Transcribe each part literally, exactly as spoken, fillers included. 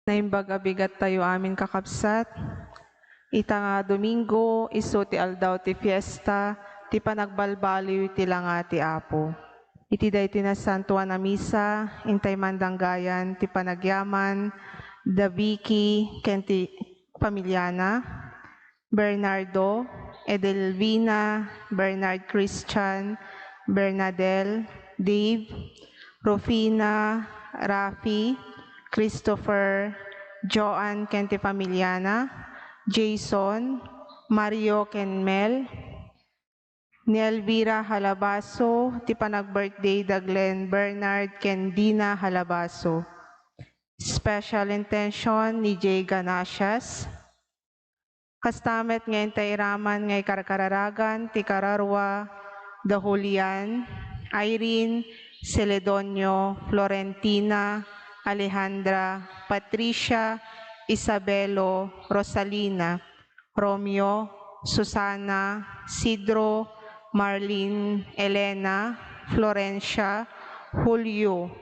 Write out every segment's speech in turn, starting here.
Naimbag a bigat tayo amin, kakabsat. Ita nga Domingo, isu ti aldaw ti fiesta, ti panagbalbaliw iti langa ti Apo. Iti daytoy nasantuan a misa, intay mandanggayan ti panagyaman da Vicky ken ti pamiliana, Bernardo, Edelvina, Bernard Christian, Bernadel, Dave, Rufina, Rafi, Christopher, Joan ken ti pamiliana, Jason, Mario ken Mel, ni Elvira Halabaso, ti panag-birthday da Glenn Bernard ken Dina Halabaso. Special intention ni Jay Ganasias. Kasta met nga intay iraman nga ikarkararagan ti kararua da Julian, Irene, Celedonio, Florentina, Alejandra, Patricia, Isabelo, Rosalina, Romeo, Susana, Sidro, Marlene, Elena, Florencia, Julio,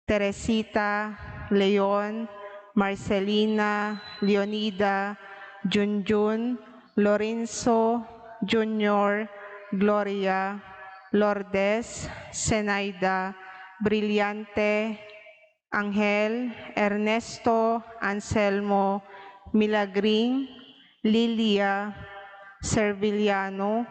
Teresita, Leon, Marcelina, Leonida, Junjun, Lorenzo, Junior, Gloria, Lourdes, Zenaida, Brillante, Angel, Ernesto, Anselmo, Milagring, Lilia, Serviliano,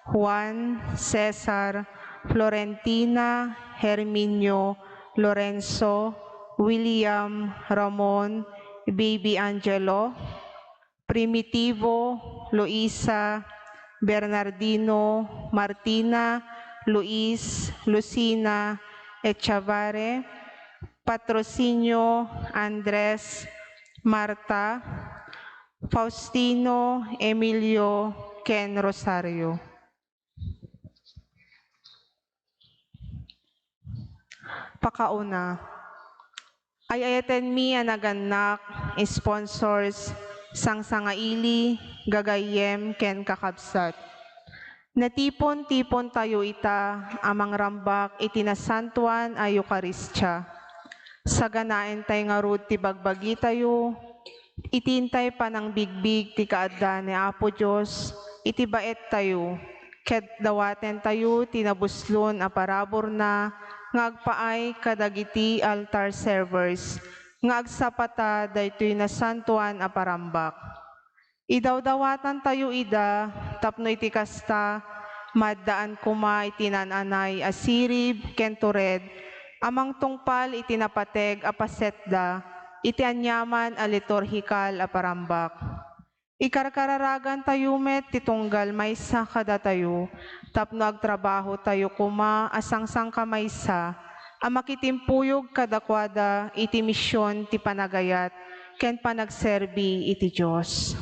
Juan, Cesar, Florentina, Herminio, Lorenzo, William, Ramon, Baby Angelo, Primitivo, Luisa, Bernardino, Martina, Luis, Lucina, Echavare, Patrocinio, Andres, Marta, Faustino, Emilio, ken Rosario. Pakauna, ay-ayatenmi a nagannak, sponsors, sangsangaili, gagayyem, ken kakabsat. Natipon-tipon tayo ita a mangrambak iti nasantuan a Eukaristia. Saganaen tay ngarud ti bagbagi tayo, iti intay panangbigbig ti kaadda ni Apo Dios iti baet tayo, ket dawaten tayo ti nabuslon a paraburna nga agpaay kadagiti altar servers nga agsapata daytoy nasantuan a parambak. Idawdawatan tayo ida tapno iti kasta, maaddaan koma iti naan-anay a sirib ken tured a mangtungpal iti napateg a pasetda iti aniaman a liturhikal a parambak. Ikarkararagan tayo met ti tunggal maysa kadatayo tapno agtrabaho tayo koma a sangsangkamaysa a makitimpuyog kadakuada iti mision ti panagayat ken panagserbi iti Dios.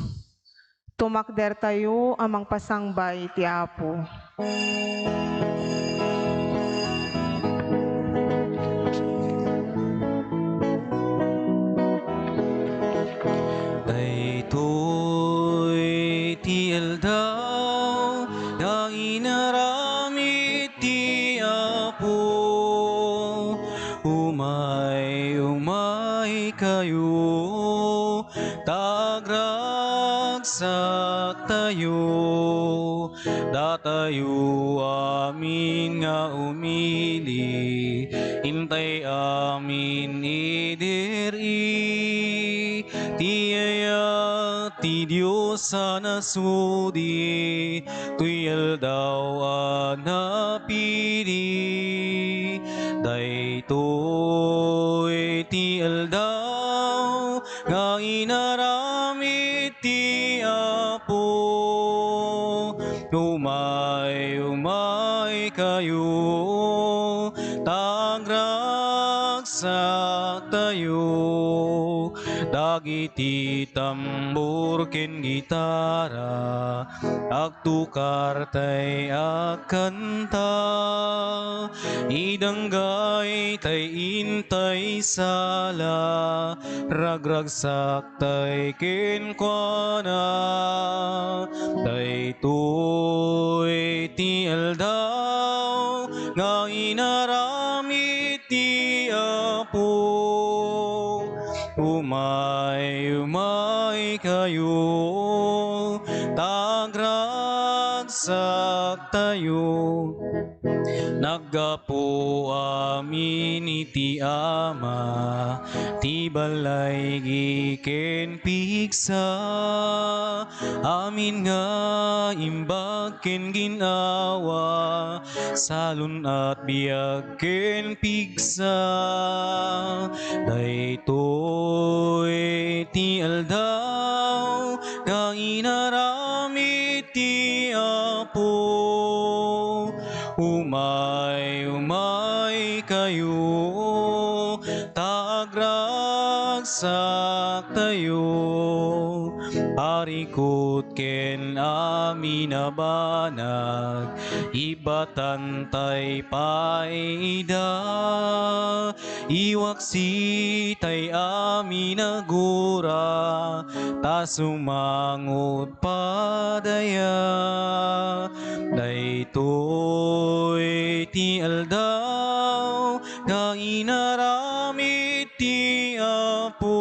Tumakder tayo a mangpasangba iti Apo. Daytoy ti aldaw nga inaramid ti Apo. Umay, umay kayo, ta agragsak tayo. Datayo amin nga umili, intay amin idiri ti ayat ti Dios a nasudi, toy aldaw a napili. Daytoy ti aldaw nga inaramid ti Apo. Umay, umay kayo, ta agragsak tayo. Dagiti tambor ken gitara, agtukar tay agkanta. Idanggay tay intay sala, ragragsak tay kenkuana. Daytoy ti aldaw nga inaramid ti Apo. Uma- Ay, umay kayo, ta agragsaktayo. Naggapu amin iti Ama, ti balay ken pigsa, amin nga imbag ken ginawa, salun-at biag ken pigsa. Daytoy ti aldaw nga inaramid ti Apo. Umay, umay kayo, ta agragsaktayo. Parikut ken amin a banag, ibatantay pay ida. Iwaksi tay amin a gura, ta sumangot padaya. Daytoy ti aldaw nga inaramid ti Apo.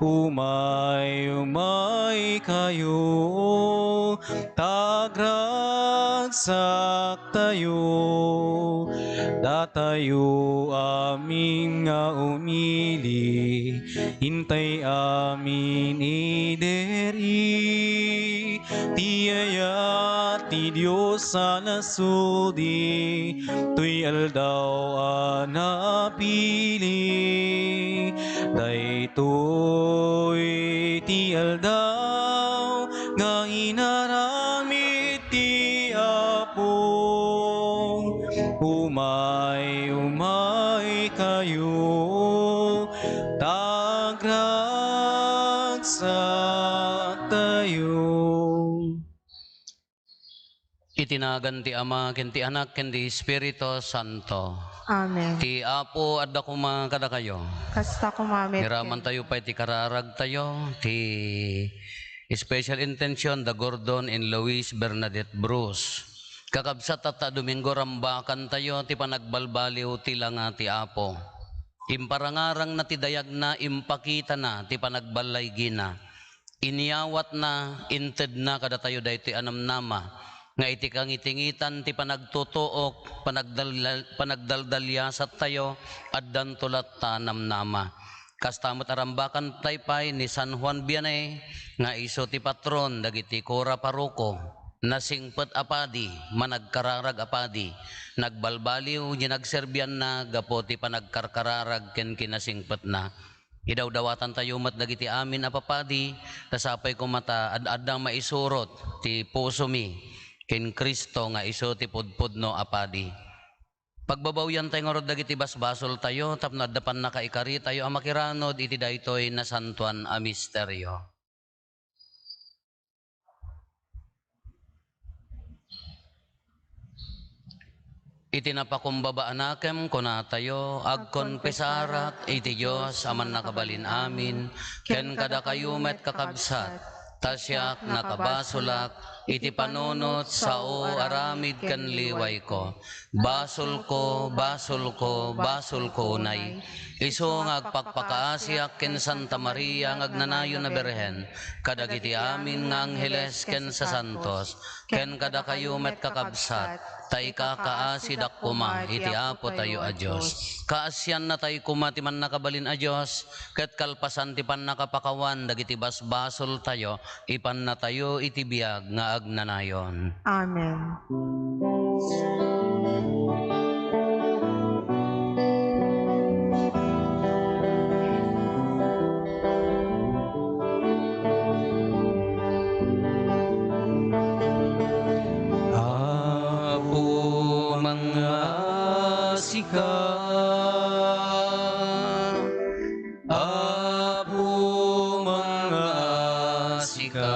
Umay, umay kayo, ta agragsaktayo. Datayo amin nga umili, intay amin ideri. Ti ayat ti Dios a nasudi, toy aldaw a napili. Daytoy ti aldaw nga inaramid ti Apo. Umay, umay kayo, ta agragsaktayo. Iti nagan ti Ama, ken ti Anak, ken ti Espiritu Santo. Amen. Ti Apo adda koma kadakayo. Kasta koma met. Iramantayo pay ti kararagtayo, ti special intention da Gordon and Lois Bernadette Bruce. Kakabsat, tatta Domingo, rambakantayo ti panagbalbaliw ti langa ti Apo. Imparangarangna ti dayagna, impakitana ti panagballaygina. Inyawatna, intedna kadatayo daytoy a namnama, nga iti kangitingitan ti panagtutuok, panagdal-, panagdaldaliasattayo, addanto latta namnama. Kasta met a rambakan tay pay ni San Juan Vianney, nga isu ti patron dagiti kura paroko, nasingpet a padi, managkararag a padi, nagbalbaliw di nagserbianna gapu ti panagkarkararag ken kinasingpetna. Idawdawatantayo met dagiti amin a papadi, ta sapay koma ta ad-adda maisurot ti pusomi ken Cristo nga isu ti pudpudno a padi. Pagbabawiantay ngarud dagiti basbasoltayo tapno adda pannakaikaritayo a makiranod iti daytoy nasantoan a misterio. Iti napakumbaba a nakem, kunatayo, agkonfesarak iti Dios a Mannakabalin-amin, ken kadakayo met, kakabsat, ta siak nakabasolak iti panunot, sao, aramid ken liwayko. Basolko, basolko, basolko unay. Isu nga agpakpakaasiak ken Santa Maria nga agnanayon a Birhen, kadagiti amin nga angheles ken sasantos, ken kadakayo met, kakabsat, ta ikakaasidak koma iti Apotayo a Dios. Kaasiannatay koma ti Mannakabalin a Dios, ket kalpasan ti pannakapakawan dagiti basbasoltayo, ipannatayo iti biag nga agnanayon. Amen. Apo, mangngaasika. Apo, mangngaasika.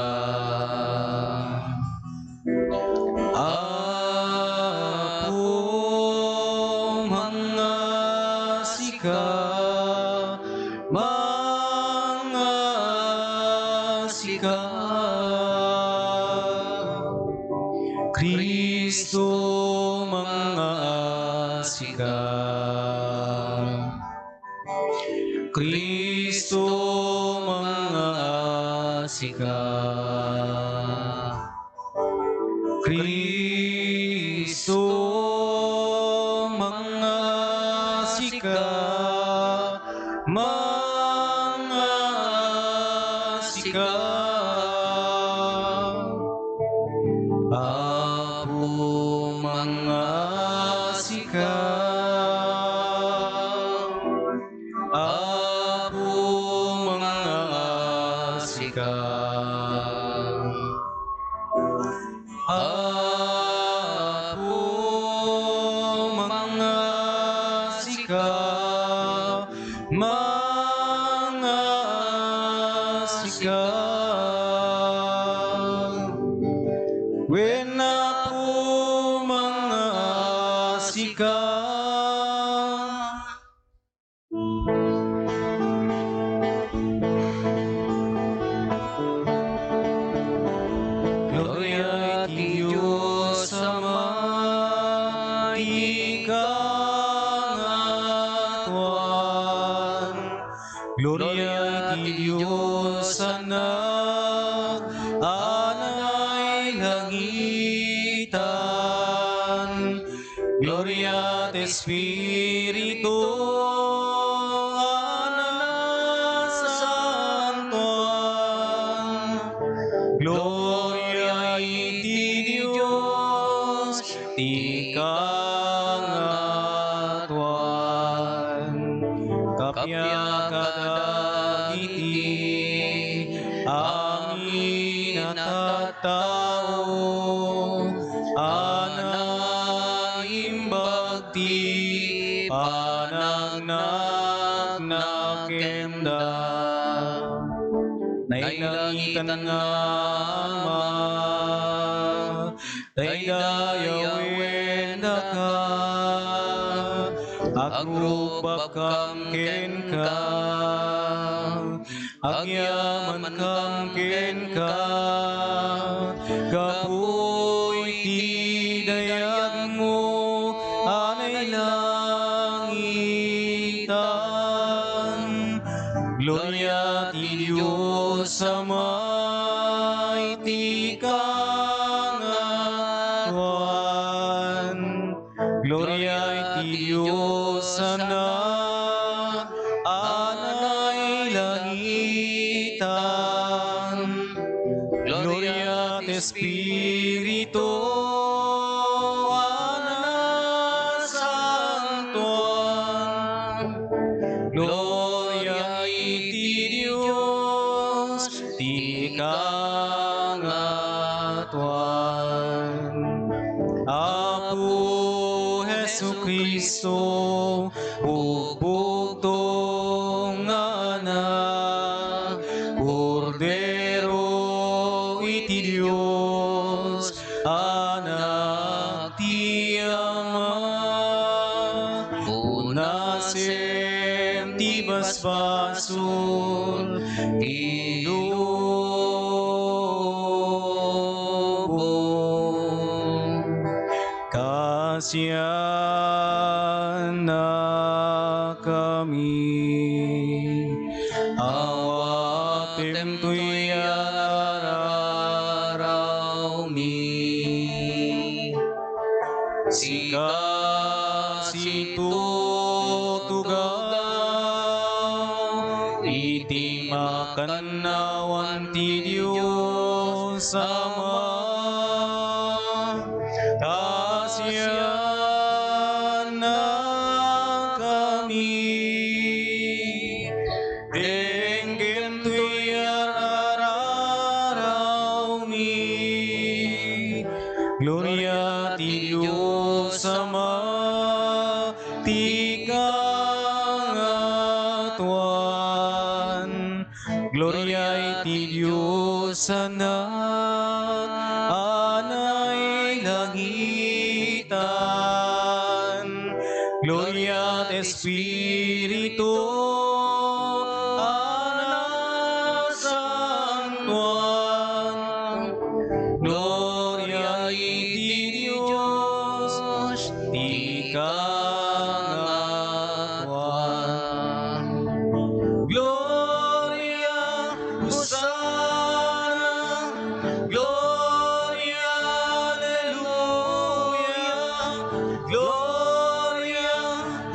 Apo, mangngaasika. Mangngaasika. Cristo, mangngaasika. Cristo, Kristo, mangngaasika. Kristo, mangngaasika, mangngaasika. Apo, mangngaasika. Apo, mangngaasika. Apo, mangngaasika, mangngaasika. Wen, Apo, mangngaasika. Gloria iti Dios Ama, iti kangatuan. Gloria iti Dios Anak, a nailangitan. Gloria ti Espiritu a nasantoan. Gloria iti Dios ti kangatuan. Kappia kadagiti amin a tattao a naimbag ti panangnakna kenda. Nailangitan nga Ama, daydayawen daka, agrubbakkam kenka, agyamankam kenka, gapu iti dayagmo a nailangitan. Gloria ti Dios Ama iti kangatuan. Gloria iti Dios Anak a nailangitan. Gloria ti Espiritu a nasantoan. Gloria iti Dios ti kangatuan. Apo Jesu-Cristo, bugbugtong nga Anak, Kordero iti Dios, Anak ti Ama, unasem ti basbasol ti lubong. Kasiannakami, awatem toy ar-arawmi. Sika ti tutugaw iti makannawan ti Dios Ama. Kasiannakami, denggen toy ar-arawmi. Gloria ti Dios Ama ti kangatuan. Gloria iti Dios Anak a nailangitan. Gloria ti Espiritu a nasantoan. Gloria iti Dios ti kangatuan. Gloria Hosanna, Gloria, Alleluia, Gloria,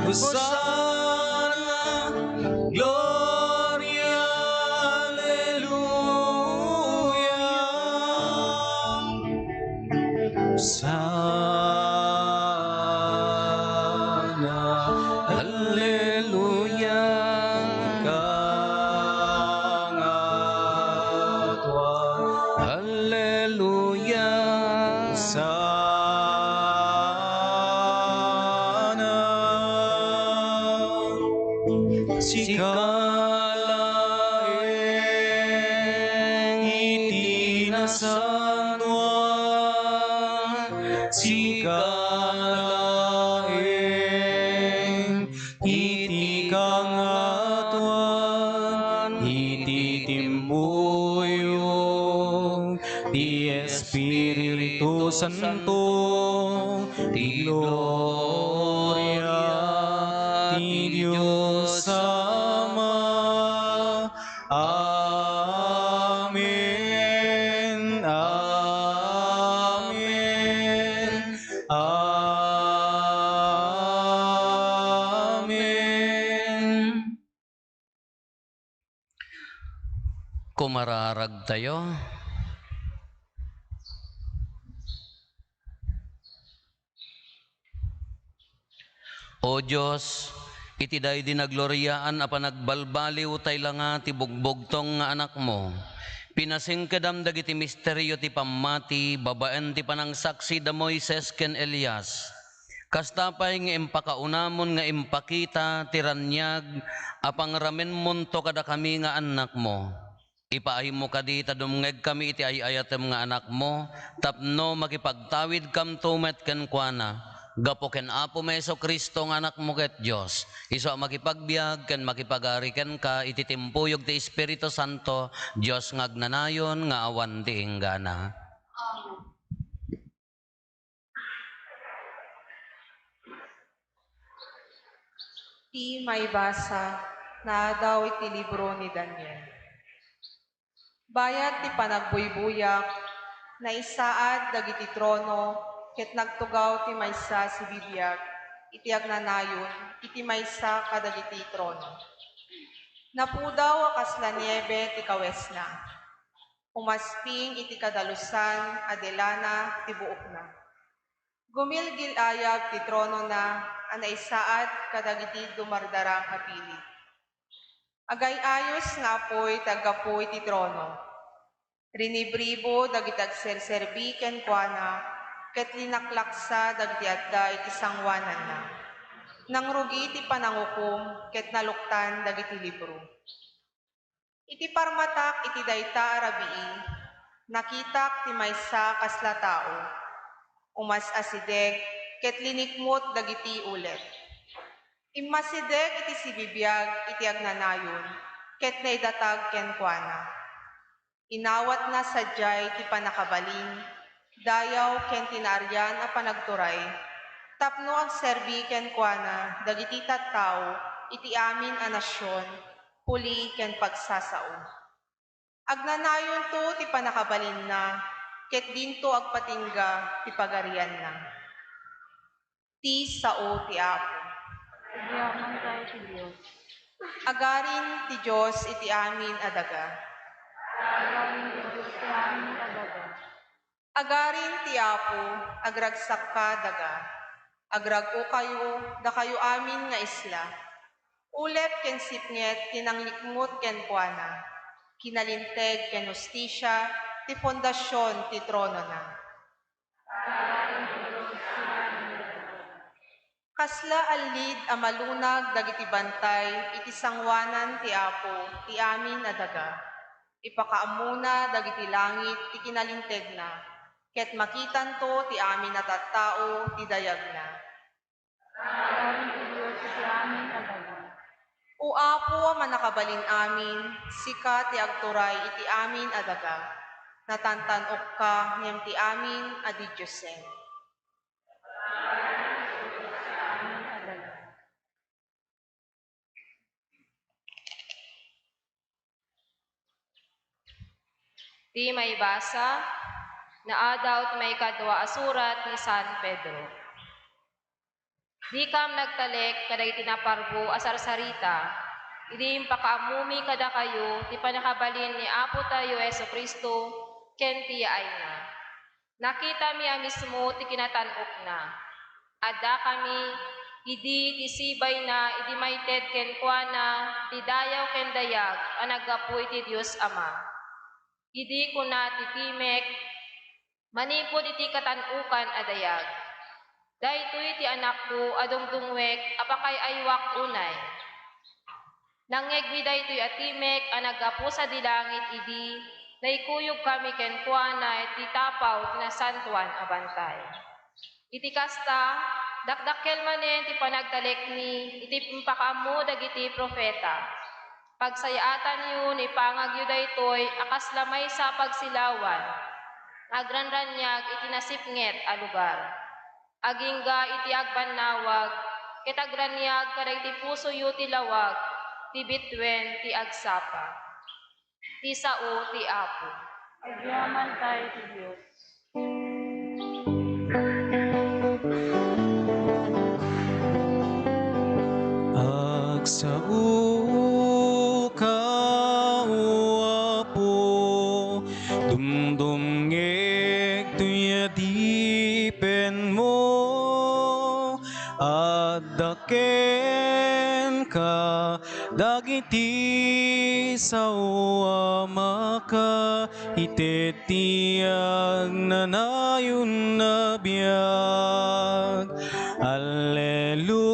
Hosanna, Gloria, Alleluia. Hosanna, Alleluia, kangatoan, Alleluia, Hosanna. Sika laeng iti nasantoan, sika laeng iti kangatoan, iti timpuyog ti Espiritu Santo, ti gloria ti Dios Ama. Amen. Amen. Amen. Kumararagtayo. O Dios, iti daydi nagloriaan a panagbalbaliw tay langa ti bugbugtong nga Anakmo, pinasingkedam dagiti misterio ti pammati babaen ti panangsaksi da Moises ken Elias. Kasta pay nga impakaunamon nga impakita ti raniag a pangramenmonto kadakami nga annakmo. Ipaaymo kadi ta dumngegkami iti ay-ayatem nga Anakmo tapno makipagtawidkamto met kenkuana. Gapu ken Apomi Jesu-Cristo nga Anakmo ket Dios, isu a makipagbiag ken makipagari kenka iti timpuyog ti Espiritu Santo, Dios nga agnanayon nga awan ti inggana. Amen. Ti maibasa, naadaw iti libro ni Daniel. Bayat ti panagbuybuyak, naisaad dagiti trono ket nagtugaw ti maysa a sibibiag iti agnanayon iti maysa kadagiti trono. Napudaw a kasla niebe ti kawesna. Umasping iti kadalusan a delana ti buokna. Gumilgil-ayab ti tronona a naisaad kadagiti dumardarang a pilit. Agay-ayos nga apuy ti aggapu iti trono. Rinibribo dagiti agserserbi kenkuana ket linaklaksa dagiti adda iti sangoananna. Nangrugi ti panangukom ket naluktan dagiti libro. Iti parmatak iti dayta a rabii, nakitak ti maysa a kasla tao. Umas-asideg ket linikmut dagiti ulep. Immasideg iti sibibiag iti agnanayon ket naidatag kenkuana. Inawatna sadiay ti pannakabalin, dayaw ken ti naarian a panagturay, tapno agserbi kenkuana dagiti tattao iti amin a nasion, puli ken pagsasao. Agnanayonto ti pannakabalinna, ket dinto agpatingga ti pagarianna. Ti sao ti Apo. Agyaman tayo ti Dios. Agarin ti Dios iti amin a daga. Agarin ti Dios iti amin a daga. Agarin ti Apo, agragsakka daga. Agrag-okayo, dakayo amin nga isla. Ulep ken sipnget ti nanglikmut kenkuana. Kinalinteg ken hustisia ti fondasion ti tronona. Kasla allid a malunag dagiti bantay iti sangoanan ti Apo ti amin a daga. Ipakaammona dagiti langit ti kinalintegna, ket makitanto ti amin a tattao ti dayagna. Amin ti Dios iti amin a daga. O Apo a Mannakabalin-amin, sika ti agturay iti amin a daga. Natantan-okka ngem ti amin a didiosen. Ti maibasa, naadaw ti maikadua a surat ni San Pedro. Dikam nagtalek kadagiti naparbo a sarsarita, idi impakaammomi kadakayo ti pannakabalin ni Apotayo Jesu-Cristo ken ti yaayna. Nakitami a mismo ti kinatan-okna. Addakami idi ti sibayna idi maited kenkuana ti dayaw ken dayag a naggapu iti Dios Ama. Idi kuna ti timek, manipud iti katan-okan a dayag, "Daytoy ti Anakko a dungdungwek a pakaay-aywak unay." Nangngegmi daytoy a timek a naggapu sadi langit idi naikuyogkami kenkuana iti tapaw ti Nasantoan a Bantay. Iti kasta, dakdakkel manen ti panagtalekmi iti impakaammo dagiti profeta. Pagsayaatanyo no ipangagyo daytoy a kasla maysa a pagsilawan nga agranraniag iti nasipnget a lugar. Agingga iti agbannawag, ket agraniag kadagiti pusoyo ti lawag ti bituen ti agsapa. Ti sao ti Apo. Agyaman tayo ti Dios. Agsaoka, O Apo, dumdumngeg toy adipenmo, adda kenka dagiti sao a maka- ited ti agnanayon a biag. Alleluia,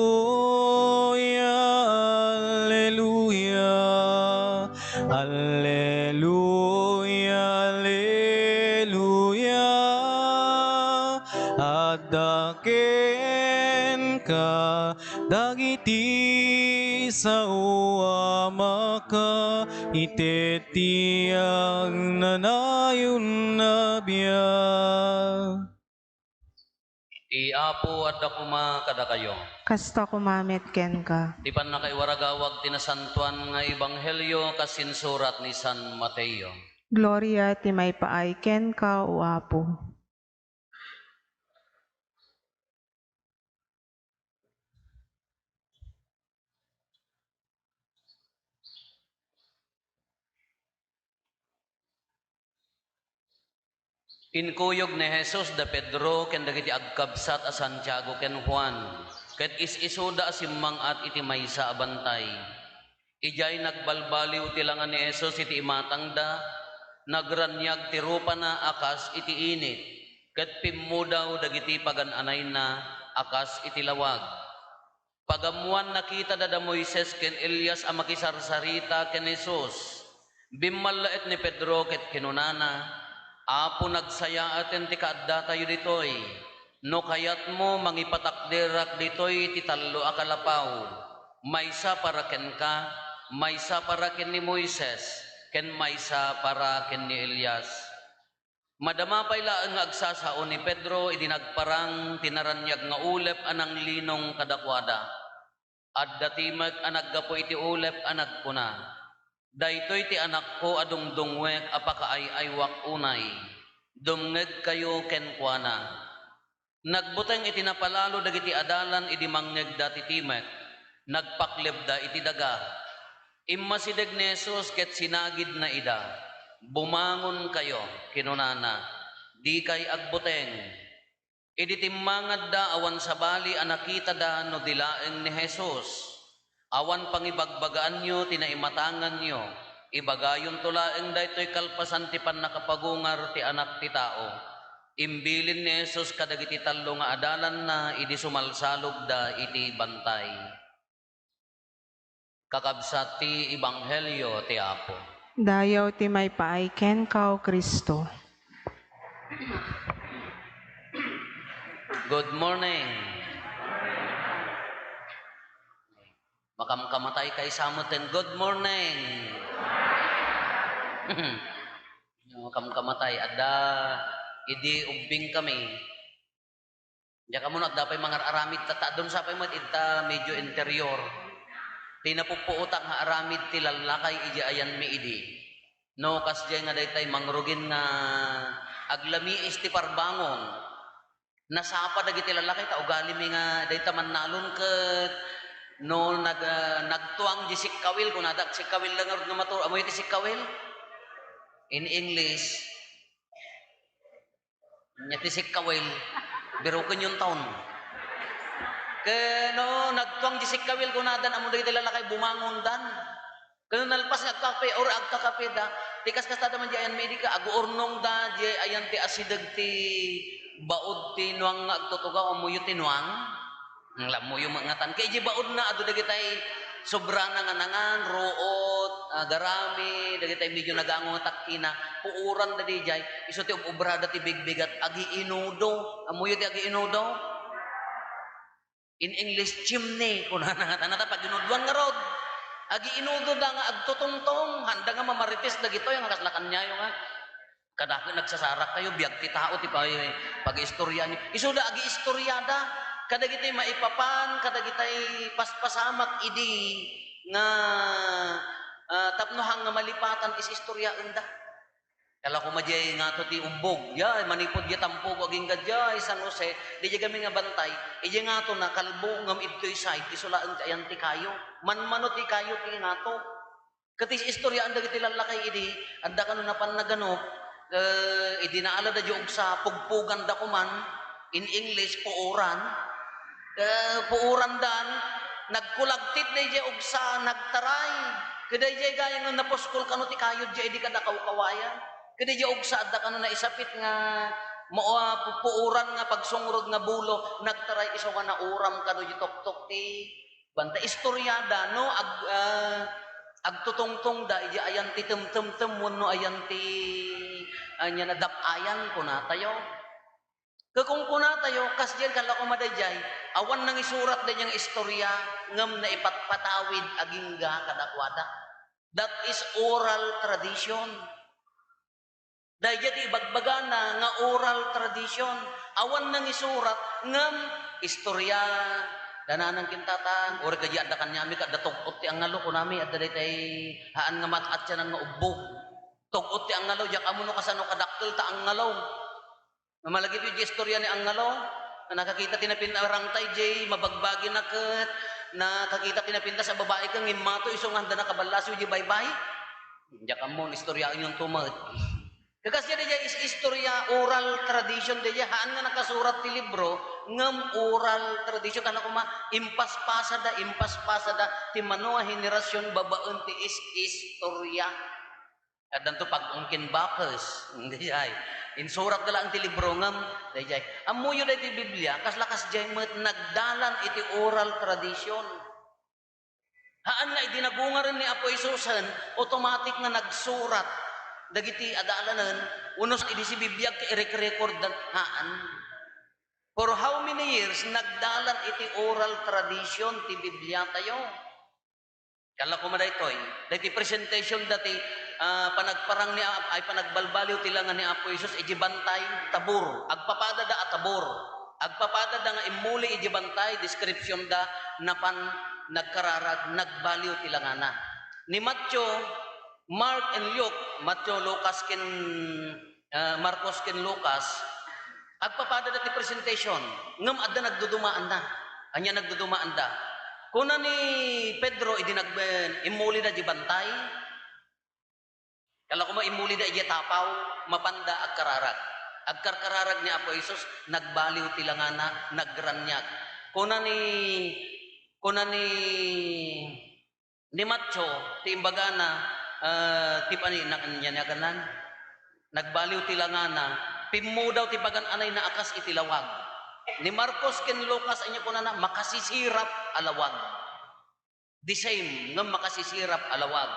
alleluia, alleluia, alleluia. Adda kenka dagiti sao a maka- ited ti agnanayon a biag. Ti Apo adda koma kadakayo. Kasta koma met kenka. Ti pannakaiwaragawag ti nasantoan nga ebanghelio kas insurat ni San Mateo. Gloria ti maipaay kenka, O Apo. Inkuyog ni Jesus da Pedro ken dagiti agkabsat a Santiago ken Juan, ket is-isuda a simmang-at iti maysa a bantay. Idiay nagbalbaliw ti langa ni Jesus iti imatangda, nagraniag ti rupana a kas iti init, ket pimmudaw dagiti pagan-anayna a kas iti lawag. Pagammoan, nakitada da Moises ken Elias a makisarsarita ken Jesus. Bimmallaet ni Pedro ket kinunana, "Apo, nagsayaaten ti kaaddatayo ditoy. No kayatmo, mangipatakderak ditoy ti tallo a kalapaw, maysa para kenka, maysa para ken ni Moises, ken maysa para ken ni Elias." Madama pay laeng nga agsasao ni Pedro idi nagparang ti naraniag nga ulep a nanglinong kadakuada. Adda timek a naggapu iti ulep a nagkuna, "Daytoy ti Anakko a dungdungwek a pakaay-aywak unay. Dumngegkayo kenkuana." Nagbuteng iti napalalo dagiti adalan idi mangngegda ti timek. Nagpaklebda iti daga. Immasideg ni Jesus ket sinagidna ida, "Bumangonkayo," kinunana, "dikay agbuteng." Idi timmangadda, awan sabali a nakitada no di laeng ni Jesus. Awan pangibagbagaanyo ti naimatanganyo. Ibagayonto laeng daytoy kalpasan ti pannakapagungar ti Anak ti Tao. Imbilin ni Jesus kadagiti tallo nga adalanna idi sumalsalogda iti bantay. Kakabsat ti Ebanghelio ti Apo. Dayaw ti maipaay kenka, O Cristo. Good morning. Makamkamatay kaysa metten, "Good morning." Makamkamatay. Adda, idi ubbing kami. Diak ammo no adda pay mangar-aramid, ta, ta adun sa pay met ita medyo interior. Ti napuppuotak nga aramid ti lallakay idi ayanmi idi. No, kasdiay nga daytay mangrugin nga aglamiis ti parbangon. Nasapa dagiti lalaki ta ugalimi nga dayta mannalon ket no nag-, ah, nagtuang di sikkawil, kunada, sikkawil la ngarud nga matur-, ammoyo ti sikkawil? In English, nya ti sikkawil, biruken yon taon. Ket no nagtuang di sikkawil, kunadan, ammo dagiti lalaki, bumangondan. Ket no nalpas nga agkakape, or agkakapeda, ti kaskastada man di ayan medika, aguurnongda, di ayan ti asideg ti baud ti nuang nga agtutugaw, ammoyo ti nuang? Ammoyo met ngatan. Ket idiay baudna, adu dagitay sobrana nga nangan, ruot, ah, garami, dagitay medyo nagango nga takkina, puuranda didiay, isu ti ub-ubrada ti bigbigat, agiinudo. Ammoyo ti agiinudo? In English, chimney, kunana. Tana ta, paginudoan ngarud. Agiinudoda nga agtutungtong, haanda nga mamarites dagitoy, nga kasla kaniayo nga. Kadakkel nagsasarakkayo, biag ti tao ti pag-, pag-istoriaanyo. Isuda, agiistoriada. Kadagiti maipapan, kadagitay paspasamak idi nga, ah, tapno haan nga malipatan, is-istoriaenda. Kala koma diay ngato ti ubbog. Diay, manipud diay Tampugo agingga diay San Jose, diay gamin nga bantay. Idiay ngato na, kalbo ngem idtoy side, isu laeng ti ayan ti kayo. Manmano ti kayo ti ngato. Ket is-istoriaan dagiti lallakay idi, adda kano napan nagano, eh, idi naalada diay ugsa, pugpuganda koman, in English, puuran. Eh, puurandan, nagkulagtit daydiay ugsa, nagtaray. Ket daydiay gayam nga napuskol kano ti kayod diay idi kada kawkawayan. Ket daydiay ugsa, adda kano naisapit nga mao a pu-, puuran nga pagsungrod nga bulo, nagtaray isu nga nauram kano diay tuktok ti bantay. Istoriada, no, ag-, ah, agtutungtongda idiay ayan ti temtemtem wenno ayan ti, ania na, dap-ayan, kunatayo. Ket kunkunatayo, kasdiay, kala koma daydiay, awan nangisurat daydiay nga istoria, ngem naipatpatawid agingga kadakuada. That is oral tradition. Daydiay ti ibagbagana nga oral tradition. Awan nangisurat, ngem istoria. Dananang kintata, uray kadi adda kaniami, adda tug-ot ti angngalo, kunami, adda daytay haan nga mat-, atianan nga ubbog. Tug-ot ti angngalo, diak ammo no kasano kadakkel ta angngalo. Malagipyo diay istoria ni Angngalo, nakakita ti napin-, arangtay diay mabagbagi na ket nakakita ti napintas a babai ken ngimmato isu nga haanda nakaballasiw diay baybay. Diak ammo, istoriaenyon to met. Kakas diay, diay is-, istoria, oral tradition diay, haan nga nakasurat ti libro, ngem oral tradition, kano koma, impaspasada, impaspasada ti mano a henerasyon babaen ti is-, istoria. Addanto pag-ungkin bakes. Daydiay. Insuratda laeng ti libro ngem, daydiay. Ammoyo daytoy Biblia, kasla kasdiay met nagdalan iti oral tradition. Haan nga idi nagungaren ni Apo Jesusen, automatic nga nagsurat dagiti adalanen, unos idi sibibiag ket irek-recorddan. Haan. For how many years nagdalan iti oral tradition ti Biblia tayo? Kala koma daytoy, daytoy presentation dati, ah, panagparang ni Ap-, ay panagbalbaliw ti langa ni Apo Jesus iti bantay, Tabor. Agpapadada a Tabor. Agpapadada nga immuli iti bantay, description da, napan nagkararag, nagbaliw ti langana. Ni Matthew, Mark, and Luke, Matthew, Lucas, ken ah, Marcos ken Lucas, agpapadada ti presentation, ngem adda nagdudumaanna. Ania nagdudumaanda? Kuna ni Pedro idi nag-, immulida di bantay, kala koma immulida idiay tapaw, mapanda agkararag. Agkarkararag ni Apo Jesus, nagbaliw ti langana, nagraniag. Kuna ni, kuna ni Ni Matthew, ti imbagana, ah, ti pani-, na-, ania ni agannan? Nagbaliw ti langana, pimmudaw ti pagan-anayna a kas iti lawag. Ni Marcos ken Lucas, ania kunana? Makasisirap a lawag. The same, ngem makasisirap a lawag.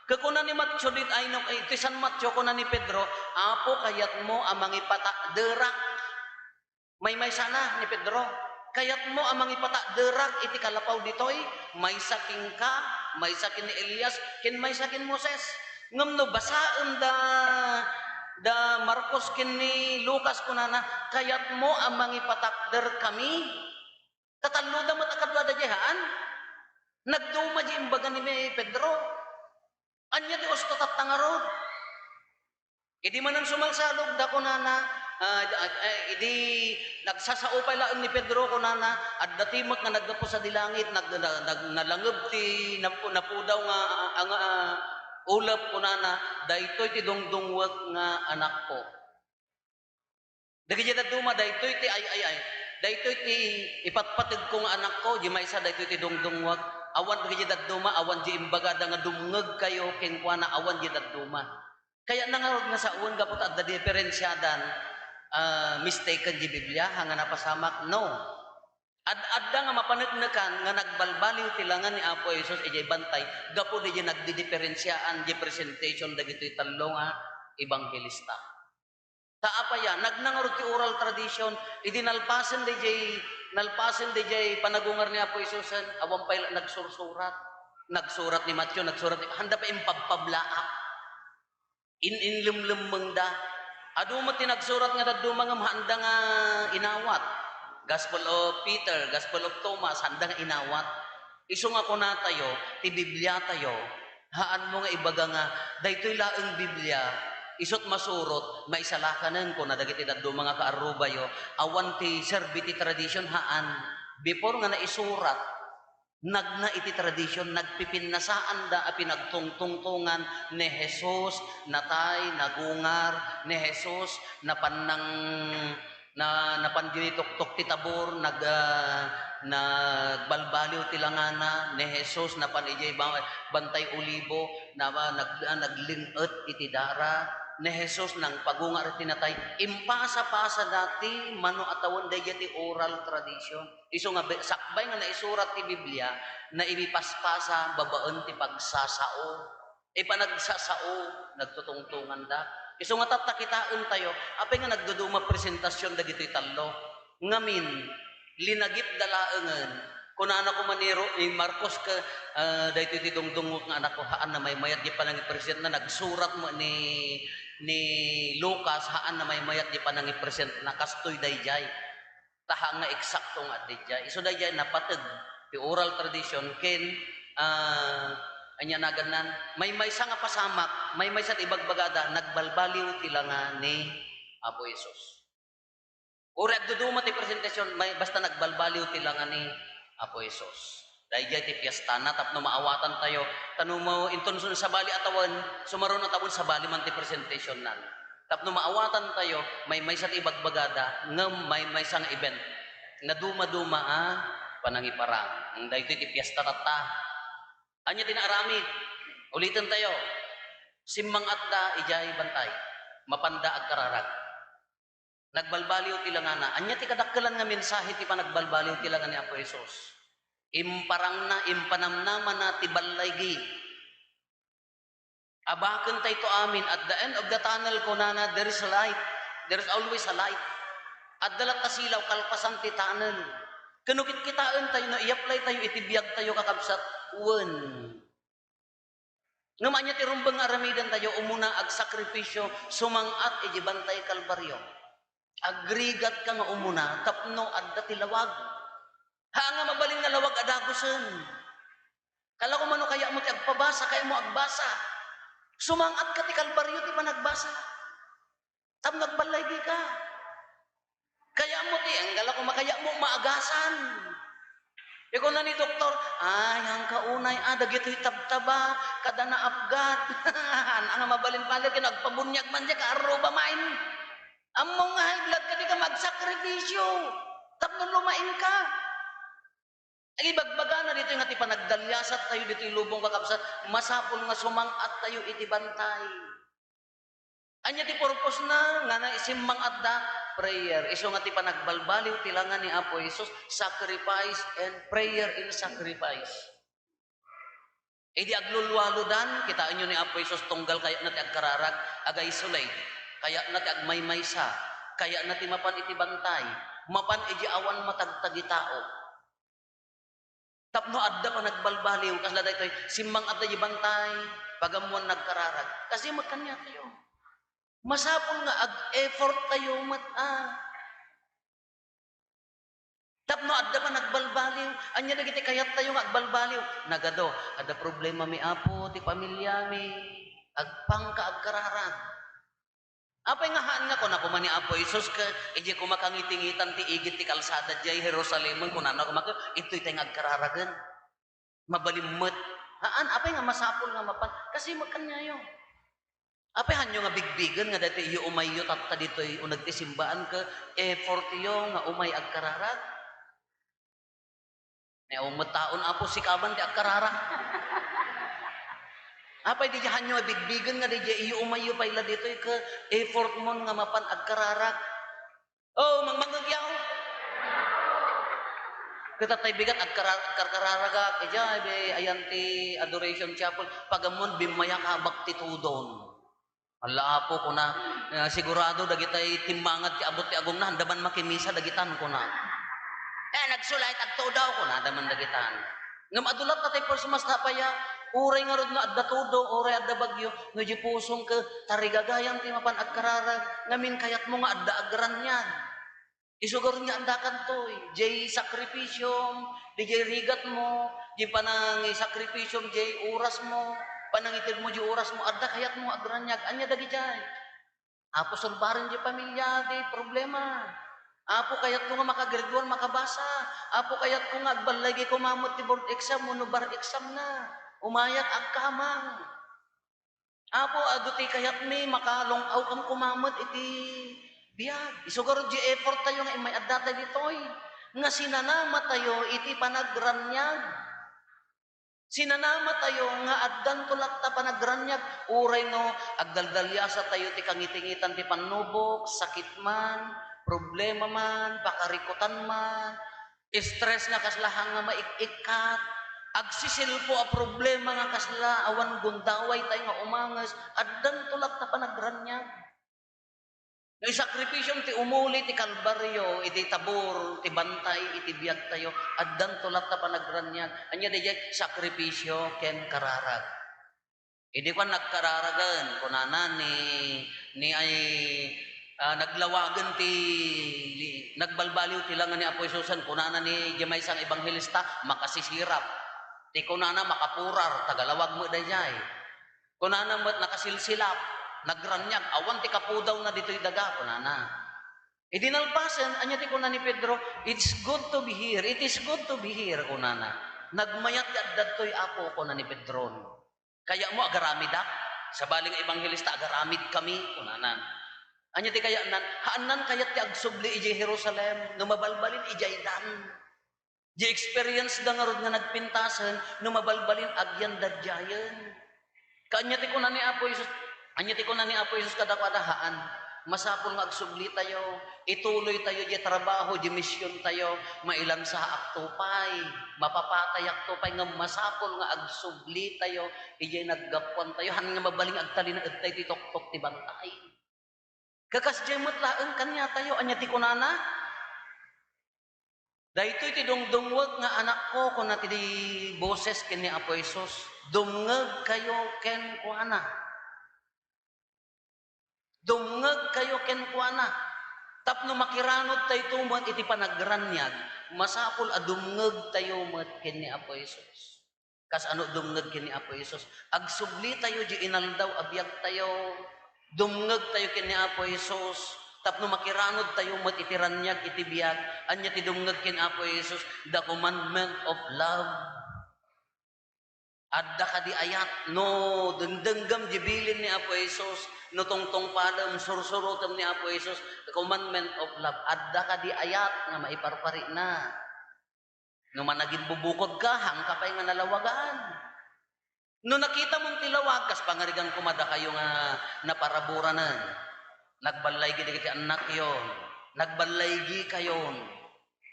Ket kuna ni Matthew dit-, ay, no, eh, ti San Matthew, kuna ni Pedro, "Apo, kayatmo a mangipatakderak." Maymaysana ni Pedro, "Kayatmo a mangipatakderak iti kalapaw ditoy? Maysa kenka, maysa ken ni Elias, ken maysa ken Moses." Ngem no basaen da, da Marcos ken ni Lucas, kunana, "Kayatmo a mangipatakderkami?" Tatalloda met a kaduada diay haan. Nagduma diay imbaga ni Pedro. Ania ti usto tatta ngarud? Idi manen sumalsalogda, kunana, ah, ah, ah, idi nagsasao pay laeng ni Pedro, kunana, "Adda timek nga naggapu sadi langit, nag-, nag-, nag-, nalangeb ti napu-, napudaw nga, ah, nga, ah, ulep," kunana, "Daytoy ti dungdungwek nga anakko." Dagiti dadduma, daytoy ti ay, ay, ay. Daytoy ti ipatpategko nga anakko, di maysa daytoy ti dungdungwek. Awan dagiti dadduma, awan di imbagada nga dumngegkayo kenkuana, awan di dadduma. Kayatna ngarud nga sawen gapu ta adda diferensiadan, ah, mistaken di Biblia, ha nga napasamak? No. Ad-, adda nga mapaneknekan nga nagbalbaliw ti langa ni Apo Jesus idiay bantay gapu didiay nagdidiferensiaan di presentation dagitoy tallo nga ebanghelista. Ta apay a, nagnangarud ti oral tradition, idi nalpasen daydiay, nalpasen daydiay panagungar ni Apo Jesusen, awan pay la nagsursurat. Nagsurat ni Mateo, nagsurat ni, handa pay impabpablaak. In-inlemlemmengda. Adu met ti nagsurat nga dadduma ngem handa nga inawat. Gospel of Peter, Gospel of Thomas, handa nga inawat. Isu nga kunatayo, ti Bibliatayo, haanmo nga ibaga nga, "Daytoy laeng Biblia, isut' masurot, maisalakanen," kuna dagiti dadduma nga kaarrubayo, awan ti serbi ti tradition, haan. Before nga naisurat, nagna iti tradition, nagpipinnasaanda a pinagtungtungtongan ni Jesus, natay, nagungar, ni Jesus, napan nang na, napan diay tuktok ti Tabor, nag-, ah, nagbalbaliw ti langana, ni Jesus napan idiay ba-, Bantay Olibo, na, nag-, ah, naglin-et iti dara, ni Jesus nangpagungar iti natay. Impasa-pasada ti mano a tawen daydiay ti oral tradition. Isu nga be-, sakbay nga naisurat ti Biblia, naipaspasa babaen ti pagsasao. Ipanagsasao, nagtutungtonganda. Isu nga tatta kitaentayo, apay nga nagduduma presentasion dagitoy tallo. Ngamin, linagipda laengen. Kunana koma ni Ro-, ni Marcos ket, ah, "Daytoy ti dungdungngok nga anakko, haan a maymayat diay panangipresentna." Nagsurat met ni, ni Lucas, "Haan a maymayat diay panangipresentna." Kastoy daydiay. Ta haan nga eksakto nga adda idiay. Isu daydiay napateg ti oral tradition ken, ah, ania nagannan, maymaysa nga pasamak, maymaysa ti ibagbagada, nagbalbaliw ti langa ni Apo Jesus. Uray agduduma ti presentasion, may, basta nagbalbaliw ti langa ni Apo Jesus. Daydiay ti piestana tapno maawatantayo, ta no mo-, inton sun-, sabali a tawen, sumaruno a tawen, sabali man ti presentationnan. Tapno maawatantayo, maymaysa ti ibagbagada, ngem maymaysa nga event. Nadumaduma a panangiparang. Daytoy ti piesta tatta. Ania ti naaramid? Ulitentayo. Simmang-atda idiay bantay. Mapanda agkararag. Nagbalbaliw ti langana. Ania ti kadakkelan nga mensahe ti panagbalbaliw ti langa ni Apo Jesus? Imparangna, impanamnamana ti ballaygi. Abakentayto amin, at the end of the tunnel, kunana, there is a light. There is always a light. Adda latta silaw kalpasan ti tunnel. Ken no kitkitaentayo, no i-apply tayo iti biagtayo, kakabsat, wen. Ngem ania ti rumbeng nga aramidentayo? Umuna, agsakripisyo, sumang-at iti Bantay Kalbario. Agrigatka nga umuna tapno adda ti lawag. Haan nga mabalin nga lawag a dagusen. Kala ko mano kayatmo ti agpabasa, kayatmo agbasa. Sumang-atka ti Kalbario ti panagbasa. Tapno agballaygi ka. Kayatmo ti, anggala ko makayatmo maagasan. Ikuna ni doktor, "Ay, hangka unay, ah, dagitoy tabtaba, kada naapgat." Haan nga mabalin pay ken agpabuniag man diay, kaarruba main. Ammom nga high blood ka, dika magsakripisyo tapno lumaing ka. Ibagbagana ditoy nga ti panagdaliasat tayo ditoy lubong, kakabsat, masapul nga sumang-at tayo iti bantay. Ania ti purpose na nga naisimmang-atda? Prayer. Isu nga ti panagbalbaliw ti langa ni Apo Jesus, sacrifice and prayer in sacrifice. Idi aglulualudan, kitaenyo ni Apo Jesus, tunggal kayatna ti agkararag, ag-isolate, kayatna ti agmaymaysa, kayatna ti mapan iti bantay, mapan idi awan matagtagitao. Tapno adda panagbalbaliw, kasla daytoy, simmang-atda iti bantay, pagammoan nagkararag. Kasi met kaniatayo. Masapul nga ag-effort tayo met, ah. Tapno adda panagbalbaliw, ania dagiti kayattayo nga agbalbaliw? Nagadu, adda problemami, Apo, ti pamiliami. Agpangka agkararag. Apay nga haan nga kuna koma ni Apo Jesus ket idiay koma kangitingitan ti igid ti kalsada diay Jerusalem, kunana koma ket, "Intoy tay nga agkararagen. Mabalin met." Haan, apay nga masapul nga mapan? Kasi met kaniayo. Apay haanyo nga bigbigen nga daytoy iyo umayyo tatta ditoy uneg ti simbaan ket effortyo nga umay agkararag? Ni awan met taon, Apo, sika man ti agkararag. Apay diay haanyo nga bigbigen nga diay iyo umayyo pay la ditoy ket effortmon nga mapan agkararag? Oh, mangmangngegyo. Ket tay bigat agkara-, agkarkararagak idiay ayan ti Adoration Chapel. Pagammon, bimmayakabak ti tudon. Alla, Apo, kuna, eh, sigurado dagitay timmangad ti abut ti agongna, haan da man makimisa dagitan, kuna. Eh, nagsulayat agtudo, kunada man dagitan. Ngem adu latta tay first mass ta pay a, uray ngarud no adda tudo, uray adda bagyo, no di pusong ket tarigagayan ti mapan agkararag, ngamin kayatmo nga adda agraniag. Isu garud nga adda kantoy, diay sakripisiom, diay rigatmo, diay panangisakripisiom, diay orasmo, panangitedmo diay orasmo, adda kayatmo agraniag. Ania dagidiay? Apo, solbaren diay pamilya ti problema. Apo, kayatko nga maka-grade one makabasa. Apo, kayatko nga agballaygi koma met ti board exam wenno bar exam na. Umayak agkamang. Apo, adu ti kayatmi, makalong-awkam koma met iti biag. Isu garud diay effort tayo nga immay adda tayo ditoy. Nga sinanama tayo iti panagraniag. Sinanama tayo nga addanto latta panagraniag, uray no agdaldaliasa tayo ti kangitingitan ti pannubok, sakit man, problema man, pakarikutan man, stress nga kasla haan nga maik-ikkat, agsisilpo a problema nga kasla awan gundaway tayo nga umanges, addanto latta panagraniag. No isakripisyo ti umuli ti Kalbario, iti Tabor, ti bantay, iti biag tayo, addanto latta panagraniag. Ania daydiay? Sakripisyo ken kararag. Idi kuan, nagkararagen, kunana ni, ni ay, ah, naglawagen ti, nagbalbaliw ti langa ni Apo Jesusen, kunana ni diay maysa nga ebanghelista, makasisirap. Ti kunana, makapurar, tagalawag met daydiay. Kunana met, nakasilsilap, nagraniag, awan ti kapudawna ditoy daga, kunana. Idi nalpasen, ania ti kuna ni Pedro? "It's good to be here. It is good to be here," kunana. "Nagmayat ti addadtoy, Apo," kuna ni Pedron. "Kayatmo agaramidak? Sabali nga ebanghelista, agaramidkami," kunana. Ania ti kayatnan? Haannan kayat ti agsubli idiay Jerusalem, no mabalbalin idiay dan. Di experience da ngarud nga nagpintasen, no mabalbalin, agyan dadiayen. Kaanya ti kuna ni Apo Jesus, anya ti kuna ni Apo Jesus kadakuada, "Haan, masapul nga agsubli tayo, ituloy tayo di trabaho, di mision tayo, mailansaak to pay, mapapatayak to pay, ngem masapul nga agsubli tayo, idiay naggapuan tayo, haan nga mabalin agtalinaed tayo ti toktok ti bantay." Kakasdiay met laeng kaniatayo, ania ti kunana? "Daytoy ti dungdungwek nga Anakko," kuna ti boses ken ni Apo Jesus. "Dumngegkayo kenkuana. Dumngegkayo kenkuana." Tapno makiranod tayo met iti panagraniag, masapul a dumngegtayo met ken ni Apo Jesus. Kas ano dumngeg ken ni Apo Jesus? Agsubli tayo di inaldaw a biag tayo. Dumngeg tayo ken ni Apo Jesus. Tapno makiranod tayo met iti raniag iti biag, anya ti dumngeg ken ni Apo Jesus? The commandment of love. Adda kadi ayat no dengdenggem di bilin ni Apo Jesus, no tungtungpalem, sursurotem ni Apo Jesus, the commandment of love. Adda kadi ayat nga maiparparina? No managimbubukodka, haanka pay nga nalawagan. No nakitamon ti lawag, kas pangarigan koma dakayo nga naparaboranen. Nagballaygi dagiti annakyo. Nagballaygi kayon.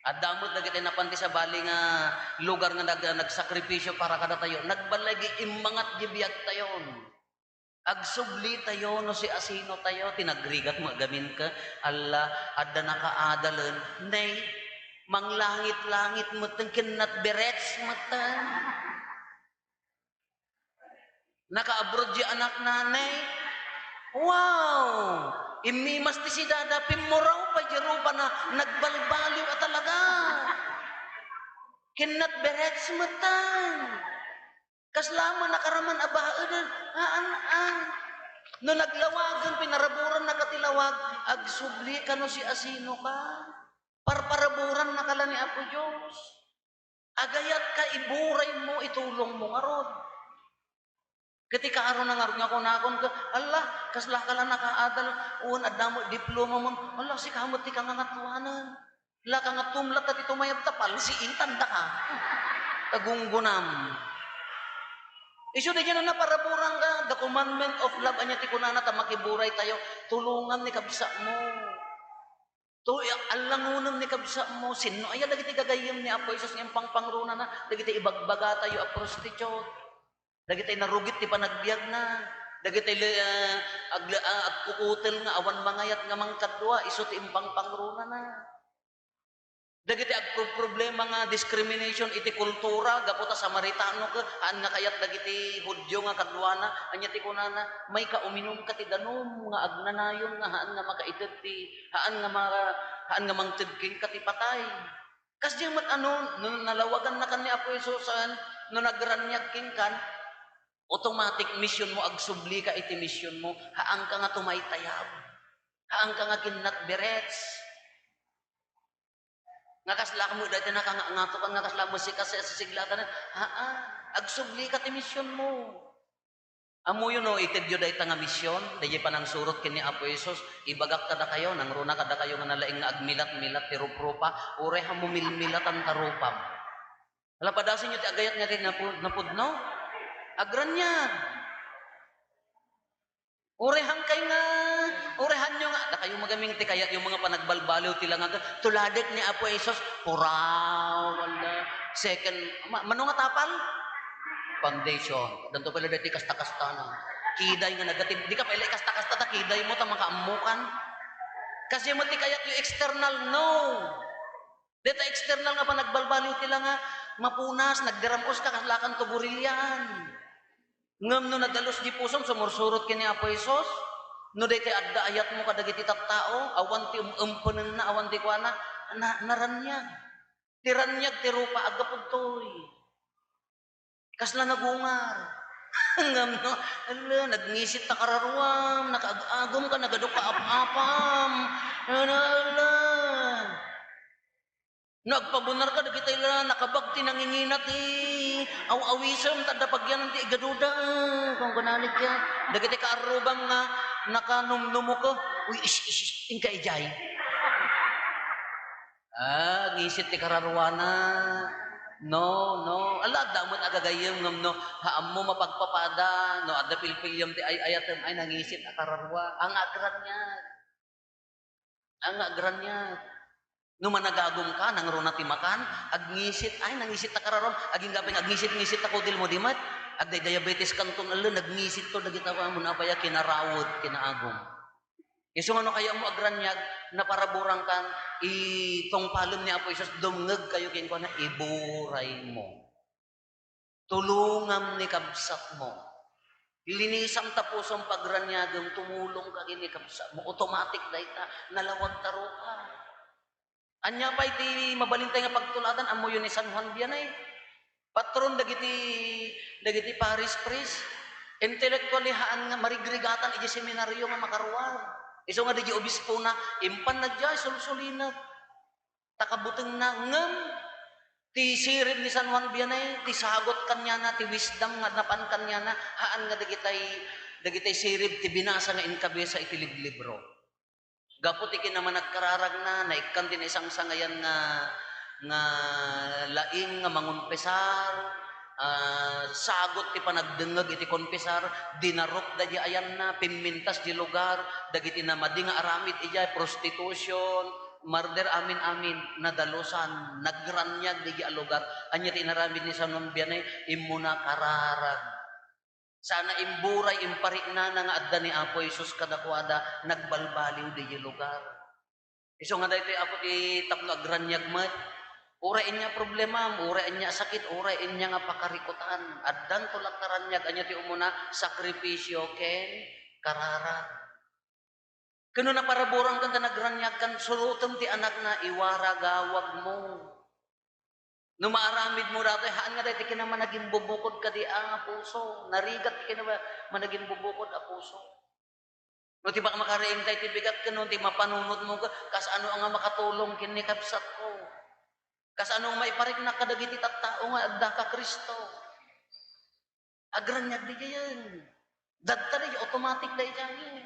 Adda met dagiti napan ti sabali nga lugar nga nag-, nagsakripisyo para kadatayo. Nagballaygi, immangat di biagtayon. Agsubli tayo no siasino tayo, ti nagrigat mo agamin ka, alla, adda nakaadalen, nay, manglangit-langit metten, ken natberets metten. Naka-abroad di anak nanay. Wow! Immimas ti sidada, pimmuraw pay di rupana, nagbalbaliw a talaga. Ken natberets metten. Kasla man nakaraman a baed, haan, a. No naglawagen, pinaraburan na ka ti lawag, agsubli ka no siasino ka. Parparaburan na ka la ni Apo Dios. Agayat ka, iburay mo, itulong mo ngarud. Ket ti kaaro na ngarud nga kunakon ka, "Alla, kasla ka la nakaadal, wen adda mo diploma mo, alla, sika met ti kangangatuanan. Alla, kangatom latta ti tumayab ta palsiitan daka." Tagunggunam. Isu di na naparaburan ka, the commandment of love, anya ti kunana ta makiburay tayo, tulongam ni kabsatmo. To, allangonem ni kabsatmo, sinno aya dagiti gagayyem ni Apo Jesus nga impangpangrunana, dagiti ibagbagatayo a prostitute, dagiti narugit ti panagbiagna, dagiti le-, ah, ag-, ah, agkukutel nga awan mangayat nga mangkadua, isu ti impangpangrunana. Dagiti agproproblema nga discrimination iti kultura, gapu ta Samaritano ket, haan nga kayat dagiti Judio nga kaduana, anya ti kunana, "Mayka, uminumka ti danum nga agnanayon nga haan nga makaited ti, haan nga ma-, haan nga mangted kenka ti patay." Kasdiay met ano, no nalawagannakan ni Apo Jesus, no nagraniag kenkan, automatic mission mo, agsubli ka iti mission mo, haanka nga tumaytayab, haanka nga kinnatberets. Nga kasla met dayta nakangato ken nga kasla met sika sa sisiglakan. Haa, agsubli ka ti mission mo. Ammoyo no itedyo dayta nga mission, daydiay panangsurot ken ni Apo Jesus, ibagak kadakayo, nangruna kadakayo nga nalaing nga agmilat-milat ti ruprupa, uray hammo milmilatan ta rupam. Alapadasenyo ti agayat nga ti napu-, napudno. Agraniag. Uray hankay nga, uray hanyo nga, dakayo magaming ti kayatyo, mga panagbalbaliw ti langag, tuladek ni Apo Jesus, puraw, wala. Second, ma-, mano nga tapal? Foundation. Danto pala dati kasta-kasta na. Kiday nga negative. Di ka pala kasta-kasta ta kiday mo, ta makaammukan. Kasi mo ti kayatyo external, no. Deta external nga panagbalbaliw ti langa, mapunas, nagdiram-os ka, kaslakan to burilyan. Ngem no nadalus di pusom, sumursurot ken ni Apo Jesus, no daytoy adda ayatmo kadagiti tattao, awan ti um-, umpenenna, awan ti kuana, na-, naraniag. Ti raniag ti rupa, aggapu ditoy. Kasla nagungar. Ngem no, ala, nagngisit ta kararuam, nakaag-agum ka, nagadok ka ap-apam. Ala, ala. No agpabunar ka, dagiti la, nakabag ti nangingina ti aw-awisem, ta adda pagyanan ti igaduda. Kung kunanit ka, dagiti kaarrubam nga nakanumnumok ka, uy, is, is, is, inka ijay. Ah, ngisit ti kararuana. No, no. Ala, adda met agagayyem ngem no, ha, ammo mapagpapada, no, adda pilpiliam ti ay-ayatem, ay, nangisit a kararua. Ang agraniag. Ang agraniag. No managagum ka, nangruna ti makan, agngisit, ay, nangisit ta kararuam. Agingga pay nga agngisit-ngisit ta kudil mo, di met. Agday diabetes kanton, ala, nagngisit to, dagita ko, amon apaya, kinarawet, kinaagum. Isu nga no kayatmo agraniag, naparaburan kan, itungpalem ni Apo Jesus, dumngeg kayo kenkuana, iburay mo. Tulongam ni kabsatmo. Linisam ta pusom pagraniagem, tumulong ka ken ni kabsatmo. Automatic dayta, nalawag ta rupa. Ania pay ti mabalin tay nga pagtuladan? Ammoyo ni San Juan Vianney. Patron dagiti, dagiti parish priest. Intellectually haan nga marigrigatan iti seminario nga makaruar. Isu nga dagiti obispona, impanna diay sulsulinat. Ta kabutengna, ngem ti sirib ni San Juan Vianney, ti sagot kaniana, ti wisdom nga napan kaniana, haan nga dagitay, dagitay sirib ti binasa nga inkabisa iti liblibro. Gapu ti kinamanagkararagna, naikkan ti naisangsangayan nga, nga laing nga mangonpesar, ah, sagot ti panagdengngeg iti konpesar, dinarupda di ayanna, pimmintas di lugar, dagiti namadi nga aramid idiay, prostitution, murder, amin-amin, nadalusan, nagraniag daydi a lugar. Ania ti inaramid ni San Juan Vianney? Immuna kararag. Sana imburay, impariknana nga adda ni Apo Jesus kadakuada, nagbalbaliw diay lugar. Isu nga daytoy, Apo, ti tapno agraniag met. Uray ania problemam, uray ania sakit, uray ania nga pakarikutan. Addanto latta raniag, ania ti umuna, sakripisio ken kararag. Ken no naparaburan kan ta nagraniag kan, surotem ti anakna, iwaragawagmo. No maaramidmo datoy, haan nga daytoy kinamanagimbubukod kadi a puso. Narigat ti kinamanagimbubukod a puso. No ti baka makariing tayo ti bigat ken no ti mapanunotmo, kasano nga makatulong ken ni kabsatko? Kasano nga maipariknak kadagiti tattao nga adda ka Cristo? Agraniag didiayen. Dadta didiay, automatic daydiay.